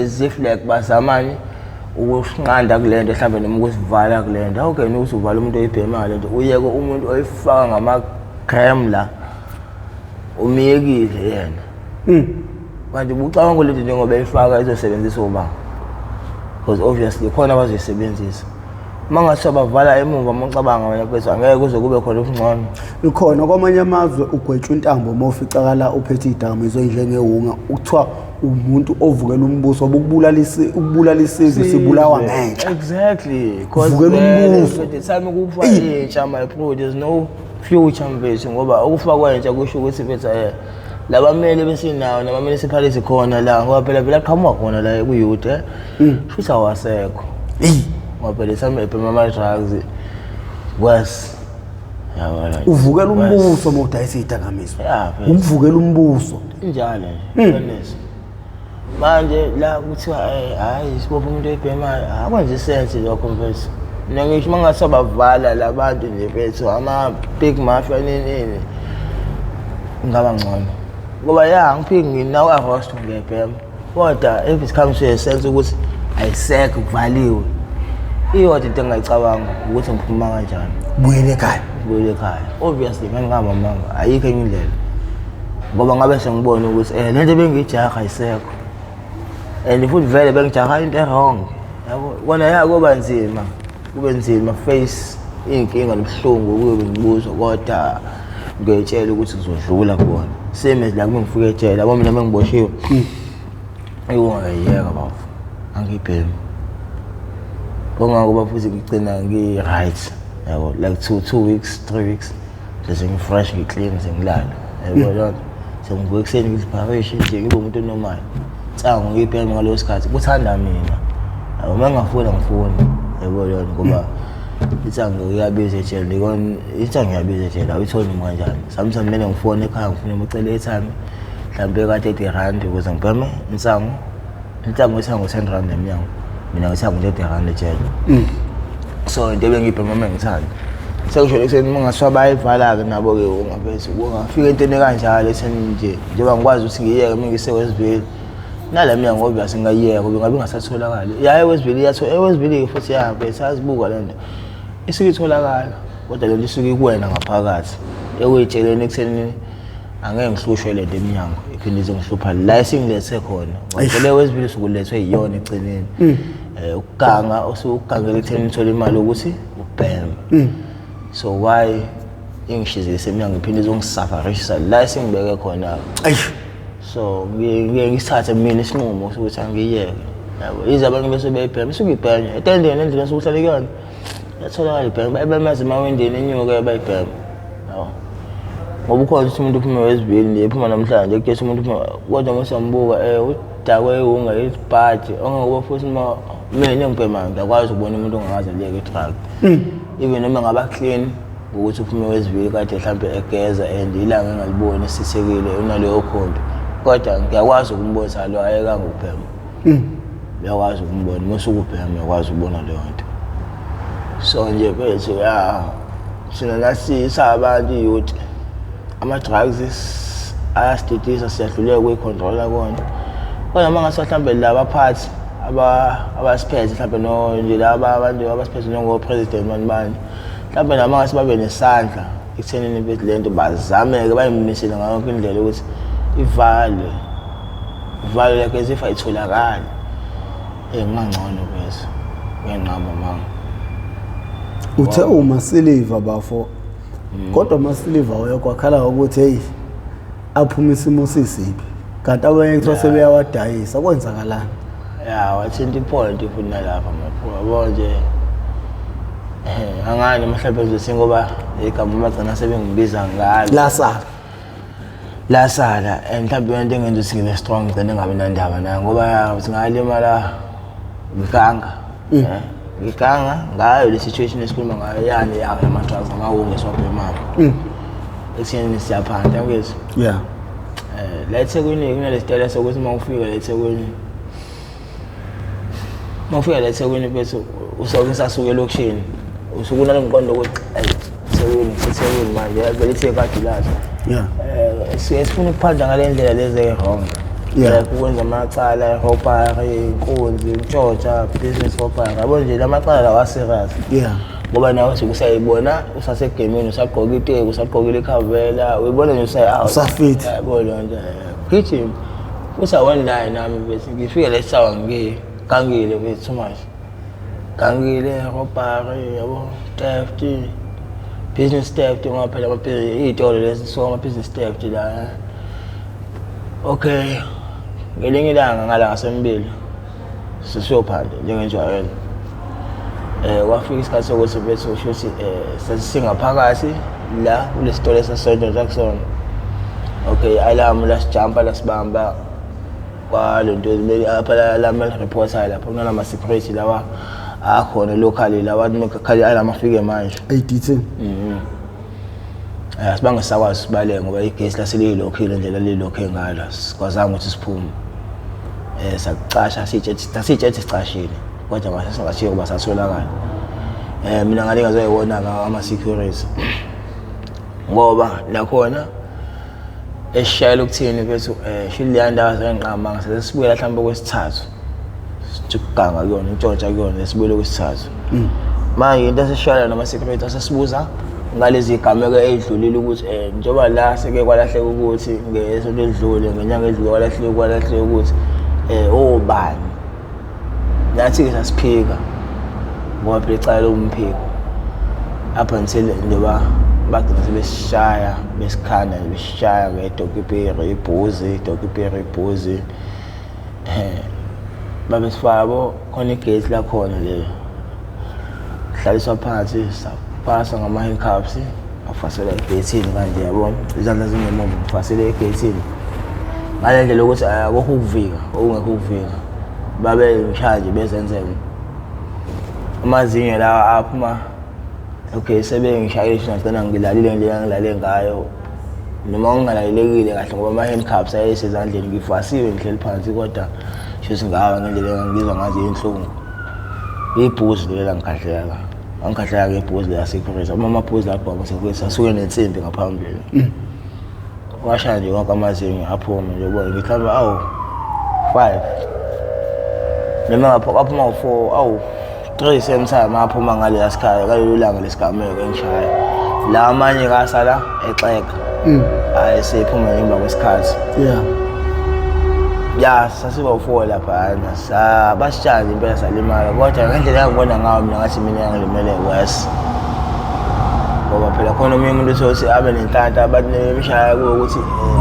[SPEAKER 2] as if like bazamani ukusinqanda kule nto mhlawumbe noma ukusivala kule nto. Awukena ukuthi uvala umuntu oyibhemayo le nto, uyeke umuntu oyifaka ngama-gram la, umyekile yena. Manje ubucabanga lento njengoba eyifaka izosebenzisa uba, because obviously khona abazoyisebenzisa uma ngathiwa bavala emuva. Uma ucabanga wena mfethu, angeke kuze kube khona okungcono.
[SPEAKER 1] Ikhona kwamanye amazwe ugwetshwa intambo uma uficakala uphethe iy'dakamizwa ey'njengewunga, kuthiwa umuntu ovukela umbuso, ukubulala isizwe sibulawa ngentsha.
[SPEAKER 2] Exactly.
[SPEAKER 1] Vukela umbuso.
[SPEAKER 2] The time ukufa intsha, my bro, there's no future mfethu, ngoba ukufa kwentsha kusho ukuthi mfethu labamele besinawo nabamele siphalise khona la, ngoba phela vele aqhamuka khona la ku-youth, shuthi awasekho.
[SPEAKER 1] Eyi.
[SPEAKER 2] Ngoba phela sami ebhema ama-drugs worse, yabona.
[SPEAKER 1] Uvukela umbuso uma udayisa iy'dakamizwa.
[SPEAKER 2] Ya, mfethu.
[SPEAKER 1] Ukuvukela umbuso.
[SPEAKER 2] Injalo nje qiniso. Manje la kuthiwa hhayi sibophe umuntu oyibhemayo, akwenza i-sense lokho mfethu. Mina ngisho uma ngathiwa bavala la bantu nje mfethu, ama-big mafia nini nini, ngaba ngcono, ngoba ya ngiphiki nginawo arosto ngiyayibhema, kodwa if it comes to a sense ukuthi ayisekho kuvaliwe, iyodwa into engingayicabanga ukuthi ngiphuma kanjani.
[SPEAKER 1] Buyele ekhaya.
[SPEAKER 2] Ngibuyele ekhaya obviously, ngangihamba manga, ayikho enye indlela, ngoba ngabe sengibona ukuthi lento bengiyijaha ayisekho, and futhi vele bengijaha into e-wrong yabo. Kona ya kuba nzima, kube nzima face Iy'nkinga nobuhlungu kuyobe ngibuzwa kodwa ngiyayitshela ukuthi ngizodlula kubona. Same as like uma ngifika ejele, yabo mina uma ngiboshiwe, ngiyeka bafo, angiyibhemi. Kungangoba futhi ngigcina ngi-right, yabo, like 2 weeks, 3 weeks, sengifresh, ngi-clean, sengilala, yabo leyo nto. Sengivuka ekuseni ngizipharishe nje ngibe umuntu onormal. Insangu ngiyibheme ngaleso sikhathi kuthanda mina. Yabo, uma ngingafuni angifuni, yabo leyo nto, ngoba insangu iyabiza ejele, ikona insangu iyabiza ejele, awuyitholi noma kanjani. Sometimes kumele ngifone ekhaya ngifune ngicele i-airtime mhlampe ka-R30 ukuze ngibheme insangu. Insangu ithenga ngo-R10 emnyango, mina ngithenga ngo-R30 ejele. So into ebengiyibhema uma ngithanda. Sengisho ekuseni uma ngathiwa bayayivala-ke nabo-ke ungaphethe ungafika entweni ekanjalo ekutheni nje njengoba ngikwazi ukuthi ngiyeke uma ngise-Westville. Nala mnyango obvious ngingayiyeka ngoba ingabe ingasatholakali. Ya, eWestville iyathola, eWestville-ke futhi ya bese azibuka le nto. Isuke itholakala kodwa le nto isuke ikuwena ngaphakathi. Ekuyitsheleni ekutheni angeke ngihlushwe le nto emnyango iphinde izongihlupha la esingilethe khona. Ngoba phela eWestville usuke ulethwe yiyona ekugcineni. Ukuganga usuke ukugangela ekutheni uthole imali yokuthi ubheme. So why ingishizise emnyango iphinde izongisafarishisa la esingibeke khona?
[SPEAKER 1] Eish.
[SPEAKER 2] So ngiye ngisithathe mina isinqumo sokuthi angiyeke. Yabo, yize abanye bese beyibhema, isuke ibhenywa etendeni endlini esuke uhlale kuyona. Yatholakala ibhema, bayibhema emawindini enyuke bayibhema. Yabo. Ngoba ukhona ukuthi umuntu uphume wezibili nje ephuma namhlanje kutshela umuntu uphuma kodwa uma usambuka udakwe iwunga isibhaji ongangoba futhi uma mina engibhemayo ngiyakwazi ukubona umuntu ongakaze aliyeke i-drug. Even noma ngaba clean ngokuthi uphume wezibili kade mhlampe egeza and ilanga engaliboni esithekile unaleyo khombi kodwa ngiyakwazi ukumbona lo ayekanga ukubhema. Uyakwazi ukumbona uma usuke ubhema, uyakwazi ukubona leyo nto. So nje mfethu, ya, thina nasi sabantu youth, ama-drugs ayasididisa, siyahluleka ukuyi-controla kona. Kodwa uma ngase mhlambe labaphathi abasiphethe mhlambe no nje laba abantu abasiphethe njengo-president bani bani mhlambe nabo ngase babe nesandla ekuthenini bethi le nto bazameke bayimisele ngayo yonke indlela ukuthi ivalwe ivalwe like as if ayitholakali. Kungangcono bese ngenqaba manga.
[SPEAKER 1] Uthe umasiliva bafo, kodwa amasiliva uyokwakhala ukuthi hey, aphuma isimo sisibi, kanti abanye kuthiwa sebeyawadayisa. Kwenzakalani?
[SPEAKER 2] Ya, wathinta i-point futhi nalapha mapho, yabo nje, angani mhlawumbe nje ngoba igama bagcina sebengibiza ngalo.
[SPEAKER 1] Lasala.
[SPEAKER 2] Lasala, and mhlawumbe into engenza ukuthi ngibe strong ngigcine ngabi nandaba nayo ngoba singalimala ngiganga, ngiganga ngayo le situation esikhuluma ngayo yani yawo yama-drugs namawungu esiwabhemayo ekutheni siyaphanda ngezwi. La eThekwini kunale sitayela sokuthi uma ufika la eThekwini, uma ufika la eThekwini bese usuke usasuka elokishini usuke unalo mqondo ukuthi ayi, eThekwini, ngiseThekwini manje, vele iTheku kade ulazi. Siye sifuna ukuphanda ngale ndlela lezi e-wrong. Like ukwenza amacala robbery, inkunzi, intshontsha, business robbery, yabo nje la macala lawa serious. Ngoba nawe usuke usayibona usasegemini, usagqoka iteki, usagqokile ikhavela, uyibona nje usayi-out.
[SPEAKER 1] Usafit.
[SPEAKER 2] Yabo leyo nto, gijima futhi awonlayo nami bese ngifike la esawa ngigangile bese too much gangile, robbery, yabo, theft, business theft, ngoba phela iy'tolo lezi so ama-business theft la. Okay, ngelinye ilanga ngala ngasembili sesiyophanda njengenjwayelo, kwafika isikhathi sokuthi bese usho ukuthi sesisingaphakathi la kule sitolo esasodwa sakusona. Okay, alarm lasijampa lasibamba kwalento apha alarm reporter lapha kunalama security lawa akhona locally lawa khali alarm afike manje.
[SPEAKER 1] ADT.
[SPEAKER 2] Sibange sakwazi sibaleke ngoba igesi laseliyilokhile indlela lilokhe ngalo, sikwazanga ukuthi siphume. Sakucasha sitshe sitshe sicashile kodwa mase singacashile kuba satholakala. Mina ngale ngazoyibona ama security ngoba nakhona esishayela ukuthini bethu shili leya ndawo sengiqamba sesibuyela mhlawumbe kwesithathu sithi ukuganga kuyona, intshontsha kuyona, sesibuyele kwesithathu. Manje into esishayela nama security asesibuza ngalezi gameko ey'dlulile ukuthi njengoba la seke kwalahleka ukuthi ngesonto elidlule, ngenyanga edlule kwalahleka ukuthi obani. Nathi-ke sasiphika ngoba phela icala lomphiko. Up until njengoba bagcina sebesishaya, besikhanda nje, besishaya ngedokipiri ibhuzi, idokipiri ibhuzi. Babesifaka yabo khona igate lakhona le. Hlaliswa phansi, safaswa ngama-handcuffs, afaselwa egeyithini kanje yabona, izandla zingemuva ngifasele egeyithini. Ngale ndlela yokuthi akukho ukuvika, okungekho ukuvika. Babe ngishaya nje bezenzela. Amazinyo lawa aphuma, okay, sebengishayile ngagcina ngilalile ngendlela engilale ngayo. Noma ngingalalelekile kahle ngoba ama-handcuffs ayesezandleni, ngifasiwe ngihleli phansi kodwa shuthi ngawa ngendlela engangizwa ngazo iy'nhlungu. Ibhuzi leli langikhahlela, wangikhahlela ngebhuzi lika-security. Uma amabhuzi lapho ama-security asuke nensimbi ngaphambili. Washaya nje wonke amazinyo aphuma nje ubone ngithi mhlawumbe awu 5 noma ngapha aphuma u-4 awu 3 same time aphuma ngaleya sikhathi ngalelo langa lesigameko engishaya. La amanye ngasala exega. Hayi sephuma ngemva kwesikhathi.
[SPEAKER 1] Yeah.
[SPEAKER 2] Ya sasiba u-4 laphayana basishaya nje impela salimala kodwa ngendlela engangibona ngayo mina ngathi mina ngilimele worse. Ngoba phela khona omunye umuntu uthole abe nenhlanhla abantu bemshaya kuwo ukuthi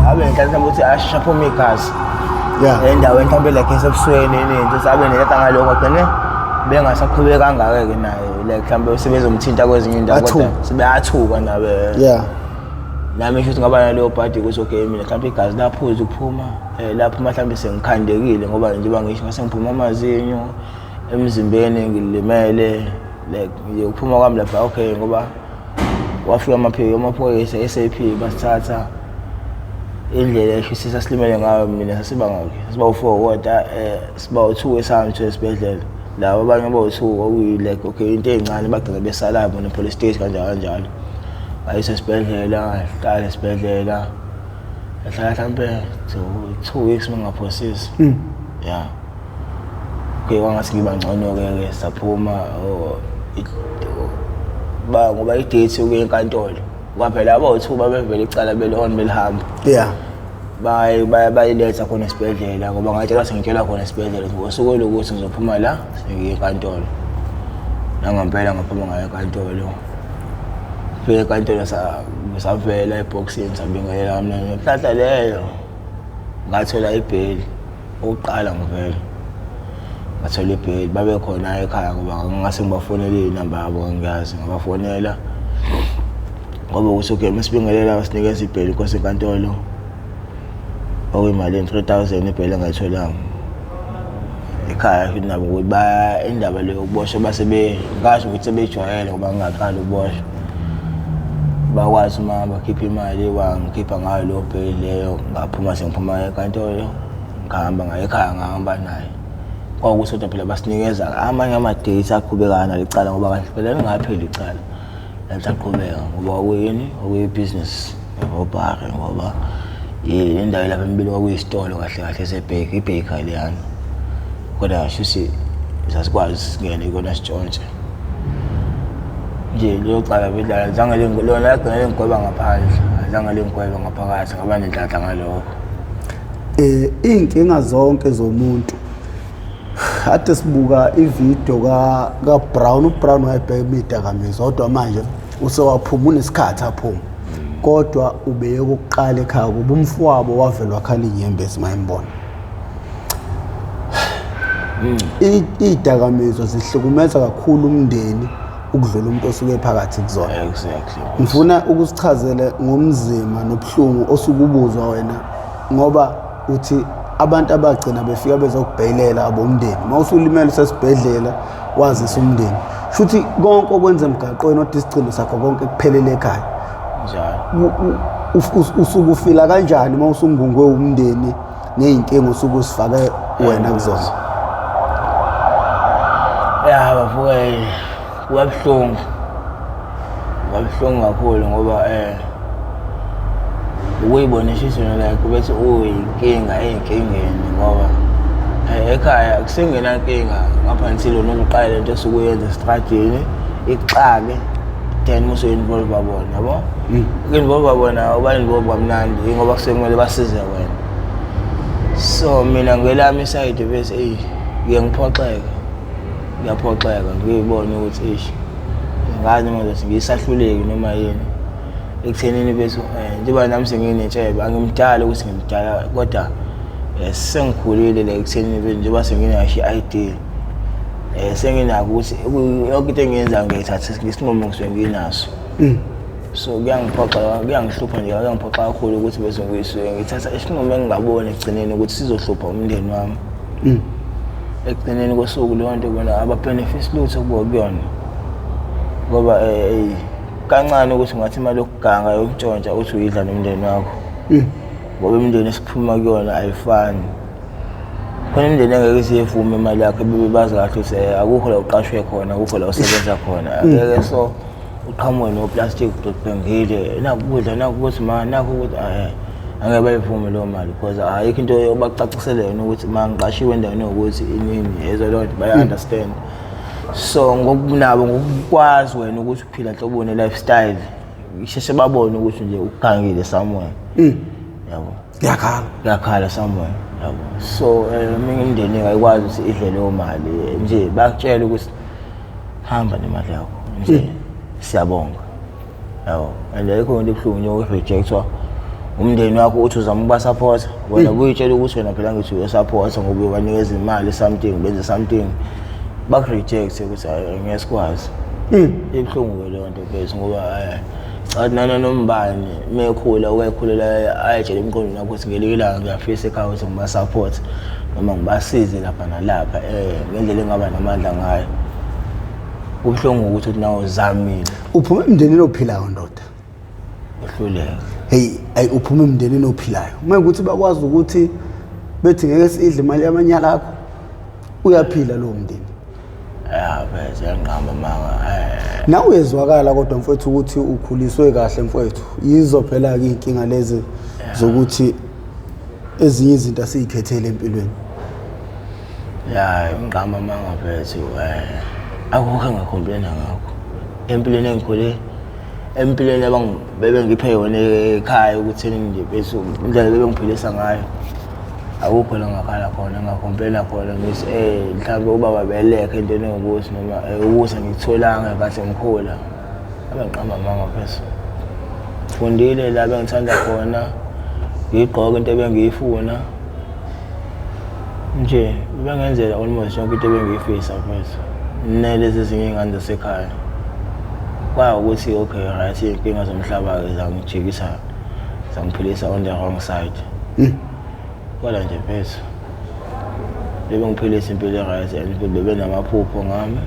[SPEAKER 2] abe nenhlanhla ukuthi asheshe aphume igazi.
[SPEAKER 1] Yeah.
[SPEAKER 2] Endaweni mhlawumbe like esebusweni nento ukuthi abe nenhlanhla ngalokho agcine bengasaqhubeki kangaka-ke naye like mhlawumbe sebezomthinta kwezinye indawo kodwa sebeyathuka nabo.
[SPEAKER 1] Yeah.
[SPEAKER 2] Nami shuthi ngaba naleyo bhadi ukuthi okay mina mhlawumbe igazi laphuza ukuphuma laphuma mhlawumbe sengikhandekile ngoba njengoba ngisho ngase ngiphuma amazinyo emzimbeni ngilimele like nje ukuphuma kwami lapha okay ngoba wafika amaphiko amaphoyisa SAP basithatha indlela esho sasilimele ngayo mina sasiba ngakhi siba u-4 kodwa siba u-2 esami esibhedlela laba abanye abawu-2 kwakuyi like okay into ey'ncane bagcina besala bona police station kanjalo kanjalo. Ngayiswa esibhedlela ngahlala esibhedlela ngahlala mhlampe 2 weeks uma ngingaphosisi. Yeah. Okay kwangathi ngiba ngcono-ke ke saphuma ba ngoba i-date yokuya enkantolo kwaphela abawu-2 babevele icala beli-on belihamba.
[SPEAKER 1] Yeah.
[SPEAKER 2] Bayiletha khona esibhedlela ngoba ngatshelwa sengitshelwa khona esibhedlela ngosuku lokuthi ngizophuma la sengiye enkantolo. Nangempela ngaphuma ngayo enkantolo. Fika enkantolo savela ebhokisini sabingelela kamnandi. Ngenhlanhla leyo ngathola ibheli okokuqala ngivela. Ngathola ibheli babe khona ekhaya ngoba ngase ngibafonele inamba yabo ngiyazi ngabafonela. Ngoba ukuthi okay masibingelela basinikeza ibheli inkosi enkantolo. Okuyimalini 3000 ibheli engayitholanga. Ekhaya futhi nabo ukuthi ba indaba leyo yokuboshwa base ngasho ukuthi sebejwayele ngoba ngingaqali ukuboshwa. Bakwazi uma bakhipha imali wangikhipha ngayo leyo bheli leyo ngaphuma sengiphuma enkantolo ngihamba ngaye ekhaya ngahamba naye. Kwakuthi kodwa phela basinikeza amanye ama-dates aqhubekayo naleli cala ngoba kahle phela lingapheli icala. Alisaqhubeka ngoba kwakuyini kwakuyibhizinisi robbery ngoba indawo lapha emibili kwakuyisitolo kahle kahle sebheki ibhekha leyana. Kodwa shuthi sasikwazi singene kona sitshontshe. Nje lelo cala bedlala zange lona lagcina lingigweba ngaphandle, azange lingigwebe ngaphakathi ngaba nenhlanhla ngalokho.
[SPEAKER 1] Iy'nkinga zonke zomuntu ade sibuka ividiyo ka-Brown, uBrown wayebheka idakamizwa kodwa manje usewaphuma unesikhathi aphuma kodwa ubeye kokuqala ekhaya kuba umfowabo wavele wakhala inyembezi mayimbona. Iy'dakamizwa zihlukumeza kakhulu umndeni ukudlula umuntu osuke phakathi kuzona.
[SPEAKER 2] Exactly.
[SPEAKER 1] Ngifuna ukusichazele ngomzima nobuhlungu osuke ubuzwa wena ngoba uthi abantu abagcina befika bezokubhelela abomndeni uma usulimele usesibhedlela wazisa umndeni shuthi konke okwenza emgaqweni odwa isigcino sakho konke kuphelele ekhaya.
[SPEAKER 2] Njalo.
[SPEAKER 1] Usuke ufila kanjani uma usungungwe umndeni ngey'nkinga osuke usifake wena kuzona?
[SPEAKER 2] Ya bafuke kuba buhlungu. Kuba buhlungu kakhulu ngoba ukuyibona isizwe like bese uyinkinga ey'nkingeni ngoba ekhaya kusengenankinga ngapha until noma uqale lento osuke uyenza esitradini ikuxake then musu-involve bona yabo. Uku-involve bona uba-involve kamnandi ngoba kusuke kumele basize wena. So mina ngelami isayidi bese eyi ngiye ngiphoxeke, ngiyaphoxeka ngiyibone ukuthi eish Ngazi noma ngizothi ngiyisahluleki noma yini ekuthenini bethu, njengoba nami senginentshebe, angimdala ukuthi ngimdala, kodwa sengikhulile la ekuthenini bethu, njengoba senginasho i-ID, senginako ukuthi yonke into engiyenzayo ngiyayithatha ngesinqumo ngisuke nginaso. So kuyangiphoxa, kuyangihlupha nje, kuyangiphoxa kakhulu ukuthi bese ngisuke ngithatha isinqumo engingaboni ekugcineni ukuthi sizohlupha umndeni wami. Ekugcineni kosuku leyo nto bona aba-benefit lutho kubo kuyona, ngoba kancane ukuthi ungathi imali yokuganga, yokuntshontsha, uthi uyidla nomndeni wakho, ngoba imindeni esiphuma kuyona ayifani. Khona imindeni engeke isiyivume imali yakho bebe bazi kahle ukuthi akukho la uqashwe khona, akukho la usebenza khona, angeke so uqhamuke no-plastic udodibhengile, nakhu ukudla, nakhu ukuthi ma, nakhu ukuthi angeke bayivume leyo mali, because ayikho into yobacacisele yona ukuthi ma ngiqashiwe endaweni yokuthi inini yezo leyo nto, baya-understand. So ngokunabo, ngokukwazi wena ukuthi uphila nhloboni lifestyle, isheshe babone ukuthi nje ugangile somewhere, yabo.
[SPEAKER 1] Kuyakhala.
[SPEAKER 2] Kuyakhala somewhere, yabo. So eminye imindeni ayikwazi ukuthi idle leyo mali nje, bakutshela ukuthi hamba nemali yakho nje, siyabonga, yabo. And ayikho into ebuhlungu njengoku-rejectwa umndeni wakho, uthi uzama ukuba-supporta wena, buyitshela ukuthi wena phela ngithi uyo-supporta ngoba uyobanikeza imali, something, benze something, baku-reject ukuthi hayi, ngeke sikwazi. Ibuhlungu-ke leyo nto bese, ngoba cha, nana nombani mekhula ukayikhulela ayetshela emqondweni wakho ukuthi ngelinye ilanga ngiyafisa ekhaya ukuthi ngiba-support noma ngibasize lapha nalapha ngendlela engaba namandla ngayo. Kubuhlungu ukuthi uthi nawe uzamile.
[SPEAKER 1] Uphuma emndenini ophilayo, ndoda.
[SPEAKER 2] Uhluleka.
[SPEAKER 1] Hey, ayi, uphuma emndenini ophilayo, uma ukuthi bakwazi ukuthi bethi ngeke sidle imali yamanyala akho, uyaphila lowo mndeni.
[SPEAKER 2] Ya bese yanqamba manga.
[SPEAKER 1] Nawe uyezwakala kodwa mfowethu ukuthi ukhuliswe kahle, mfowethu. Yizo phela-ke iy'nkinga lezi zokuthi ezinye izinto asiyikhethele empilweni.
[SPEAKER 2] Ya, ngiqamba amanga mfethu, akukho enga-complaina ngakho empilweni engikhule, empilweni bebengiphe yona ekhaya, ukuthi nje bese indlela bebengiphilisa ngayo, akukho la ngakhala khona, nga-complaina khona ngithi mhlawumbe ubaba belekhe entweni ewukuthi noma ukuthi angikutholanga ngenkathi ngikhula. Abe ngiqamba amanga mfethu, fundile la bengithanda khona, ngiyigqoke into ebengiyifuna nje, bengenzela almost yonke into ebengiyifisa mfethu, nelezi ezinye iy'ngane zasekhaya. Kwawukuthi okay, right, iy'nkinga zomhlaba-ke zangijikisa, zangiphilisa on the wrong side, kodwa nje mfethu bebengiphilisa impilo e-right, and futhi bebenamaphupho ngami,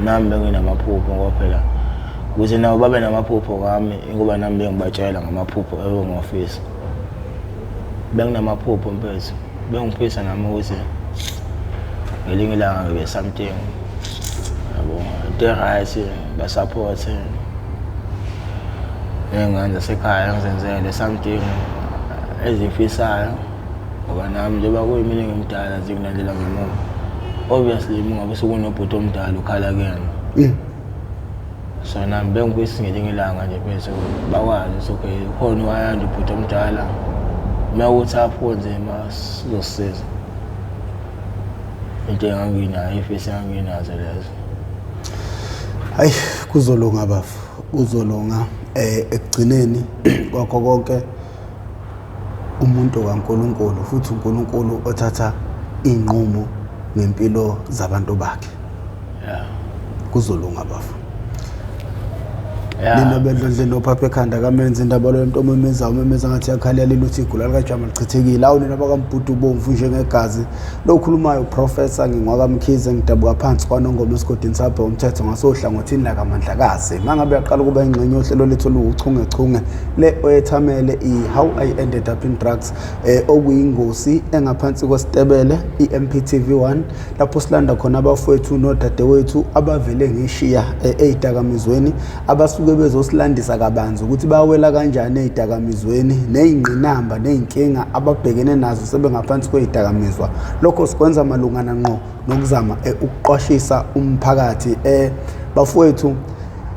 [SPEAKER 2] nami benginamaphupho, ngoba phela ukuze nabo babe namaphupho ngami ingoba nami bengibatshela ngamaphupho ebengiwafisa. Benginamaphupho mfethu, bengifisa nami ukuthi ngelinye ilanga ngibe something, yabo, into e-right, ba-supporte ney'ngane zasekhaya, ngizenzele something ezifisayo, ngoba nami njengoba kuyimina engimdala zingilandela ngemuva. Obviously uma ngabe sekunobhuti omdala ukhala kuyena, so nami bengifisa ngelinye ilanga nje bese bakwazi ukuthi okay, khona uwayanda ubhuti omdala, uma kuthi apho nzima sizosisiza. Into enganginayo, ifisi enganginazo lezo.
[SPEAKER 1] Hayi, kuzolunga bafo, kuzolunga. Ekugcineni kwakho konke umuntu kaNkulunkulu, futhi uNkulunkulu othatha inqumo ngempilo zabantu bakhe. Kuzolunga bafo. Nina bedlondle nophapha ekhanda kamenza indaba lo nto omemeza, umemeza ngathi yakhalela ukuthi igula likajama lichithekile. Awu nina bakambhudu ubomvu njengegazi. Lo khulumayo professor ngingwakamkhize, ngidabuka phansi kwaNongoma esigodini sabhe umthetho ngasohlangothini lakamandlakazi. Mangabe yaqala ukuba ingxenye yohlelo lethu oluwuchungechunge le oyethamele i-How I Ended Up in Drugs, okuyingosi engaphansi kwesitebele i-MPTV 1, lapho silanda khona abafowethu nodadewethu abavele ngishiya ey'dakamizweni, abasuke bezosilandisa kabanzi ukuthi bawela kanjani ey'dakamizweni ney'ngqinamba ney'nkinga ababhekene nazo sebengaphansi kwey'dakamizwa. Lokho sikwenza malungana ngqo nokuzama ukuqwashisa umphakathi. Bafowethu,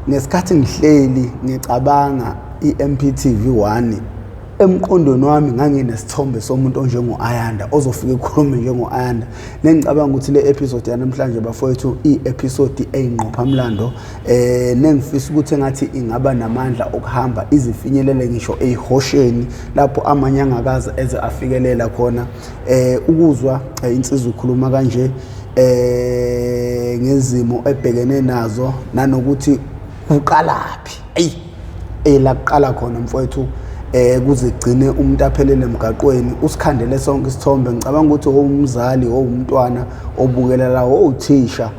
[SPEAKER 1] ngesikhathi ngihleli ngicabanga i-MPTV 1. Emqondweni wami nganginesithombe somuntu onjengo-Ayanda ozofika ekhulume njengo-Ayanda. Nengicabanga ukuthi le episode yanamhlanje bafowethu i-episode eyingqophamlando, nengifisa ukuthi engathi ingaba namandla okuhamba izifinyelele ngisho eyihosheni lapho amanye angakaze eze afikelela khona. Ukuzwa insizwa ikhuluma kanje ngezimo ebhekene nazo nanokuthi kuqalaphi, eyi ela kuqala khona mfowethu, kuze gcine umuntu aphelele emgaqweni. Usikhandele sonke isithombe. Ngicabanga ukuthi owumzali, owumntwana obukela la, owuthisha,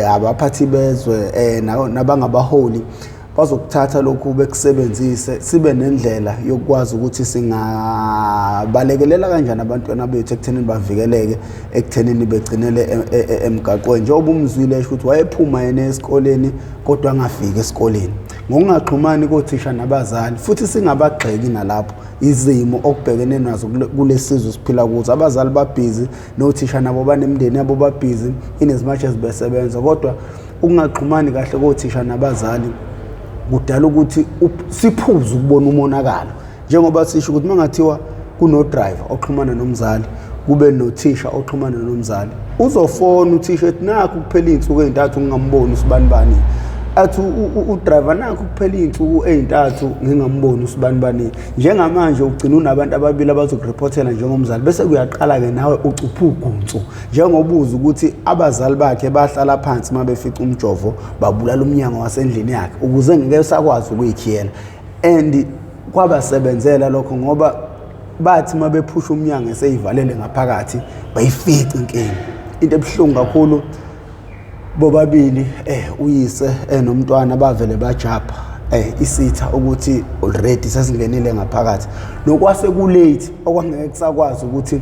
[SPEAKER 1] abaphathi bezwe, nabangabaholi bazokuthatha lokhu bekusebenzise, sibe nendlela yokwazi ukuthi singabalekelela kanjani abantwana bethu ekuthenini bavikeleke ekuthenini begcinele emgaqweni. Njengoba umzwile esho ukuthi wayephuma yena esikoleni kodwa angafiki esikoleni ngokungaxhumani kothisha nabazali, futhi singabagxeki nalapho izimo okubhekene nazo kulesizwe siphila kuzo. Abazali babhizi, nothisha nabo banemindeni yabo, babhizi in as much as besebenza, kodwa ukungaxhumani kahle kothisha nabazali kudala ukuthi siphuze ukubona umonakalo. Njengoba sisho ukuthi mangathiwa kuno-driver oxhumana nomzali, kube nothisha oxhumana nomzali, uzofona uthisha ethi nakhu kuphela iy'nsuku ey'ntathu ngingamboni usibanibani, athi udriver nakhu kuphela iy'nsuku ey'ntathu ngingamboni usibanibani. Njengamanje ugcina unabantu ababili abazokuriphothela njengomzali, bese kuyaqala-ke nawe ucupha ugunsu, njengoba uza ukuthi abazali bakhe bahlala phansi uma befica umjovo babulala umnyango wasendlini yakhe ukuze ngeke sakwazi ukuyikhiyela. And kwabasebenzela lokho, ngoba bathi uma bephusha umnyango eseyivalele ngaphakathi bayifica inkinga. Into ebuhlungu kakhulu, bobabili uyise nomntwana bavele bajabha isitha ukuthi already sesingenile ngaphakathi, nokwase kulate okwangeke kusakwazi ukuthi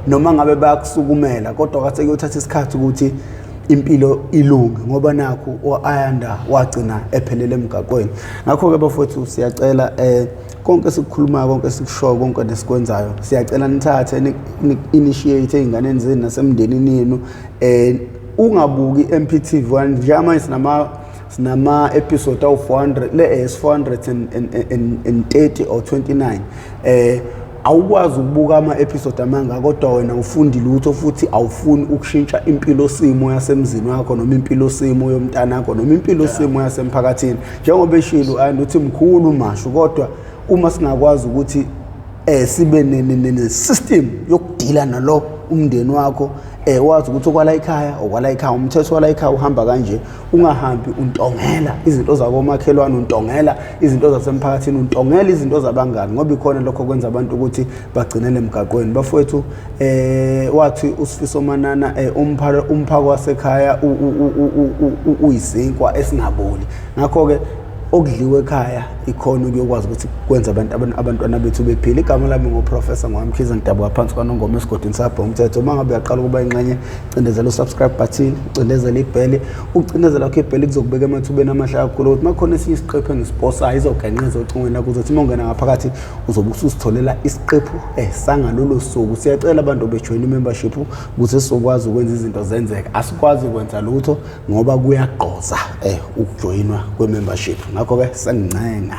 [SPEAKER 1] noma ngabe bayakusukumela, kodwa kwase kuyothatha isikhathi ukuthi impilo ilunge, ngoba nakhu u-Ayanda wagcina ephelele emgaqweni. Ngakho-ke bafowethu, siyacela, konke esikukhulumayo, konke esikushoyo, konke nesikwenzayo, siyacela nithathe ni-initiate ey'nganeni zenu nasemndenini yenu. Ungabuki i-MPTV 1 njengamanje, sinama episode awu-400 le es 430 or 29. Awukwazi ukubuka ama-episode amanga kodwa wena ufundi lutho, futhi awufuni ukushintsha impilo simo yasemzini wakho noma impilo simo yomntanakho noma impilo simo yasemphakathini. Njengoba eshilo and uthi mkhulu masho, kodwa uma singakwazi ukuthi sibe ne-system yokudila nalo umndeni wakho, wazi ukuthi okwala ekhaya, okwala ekhaya, umthetho wala ekhaya uhamba kanje, ungahambi untongela izinto zakomakhelwane, untongela izinto zasemphakathini, untongela izinto zabangani, ngoba ikhona lokho kwenza abantu ukuthi bagcinele emgaqweni. Bafowethu, wathi uSifiso Manana, umphako wasekhaya uyisinkwa esingaboli. Ngakho-ke okudliwa ekhaya ikhona ukuyokwazi ukuthi kwenza abantu abantwana bethu bephile. Igama lami nguProfessor Ngwamkhize, ngidabuka phansi kwaNongoma esigodini sabho umthetho. Uma ngabe uyaqala ukuba ingxenye, cindezela usubscribe button, ucindezela ibheli. Ukucindezela kwakho ibheli kuzokubeka emathubeni amahle kakhulu ukuthi makhona esinye isiqephu engisiposayo izogenqeza ocingweni lakho. Uzothi uma ungena ngaphakathi uzobe ususitholela isiqephu sangalolo suku. Siyacela abantu bejoyina i-membership ukuze sizokwazi ukwenza izinto zenzeke. Asikwazi ukwenza lutho ngoba kuyagqoza ukujoyinwa kwe-membership. Ngakho-ke sengincenga.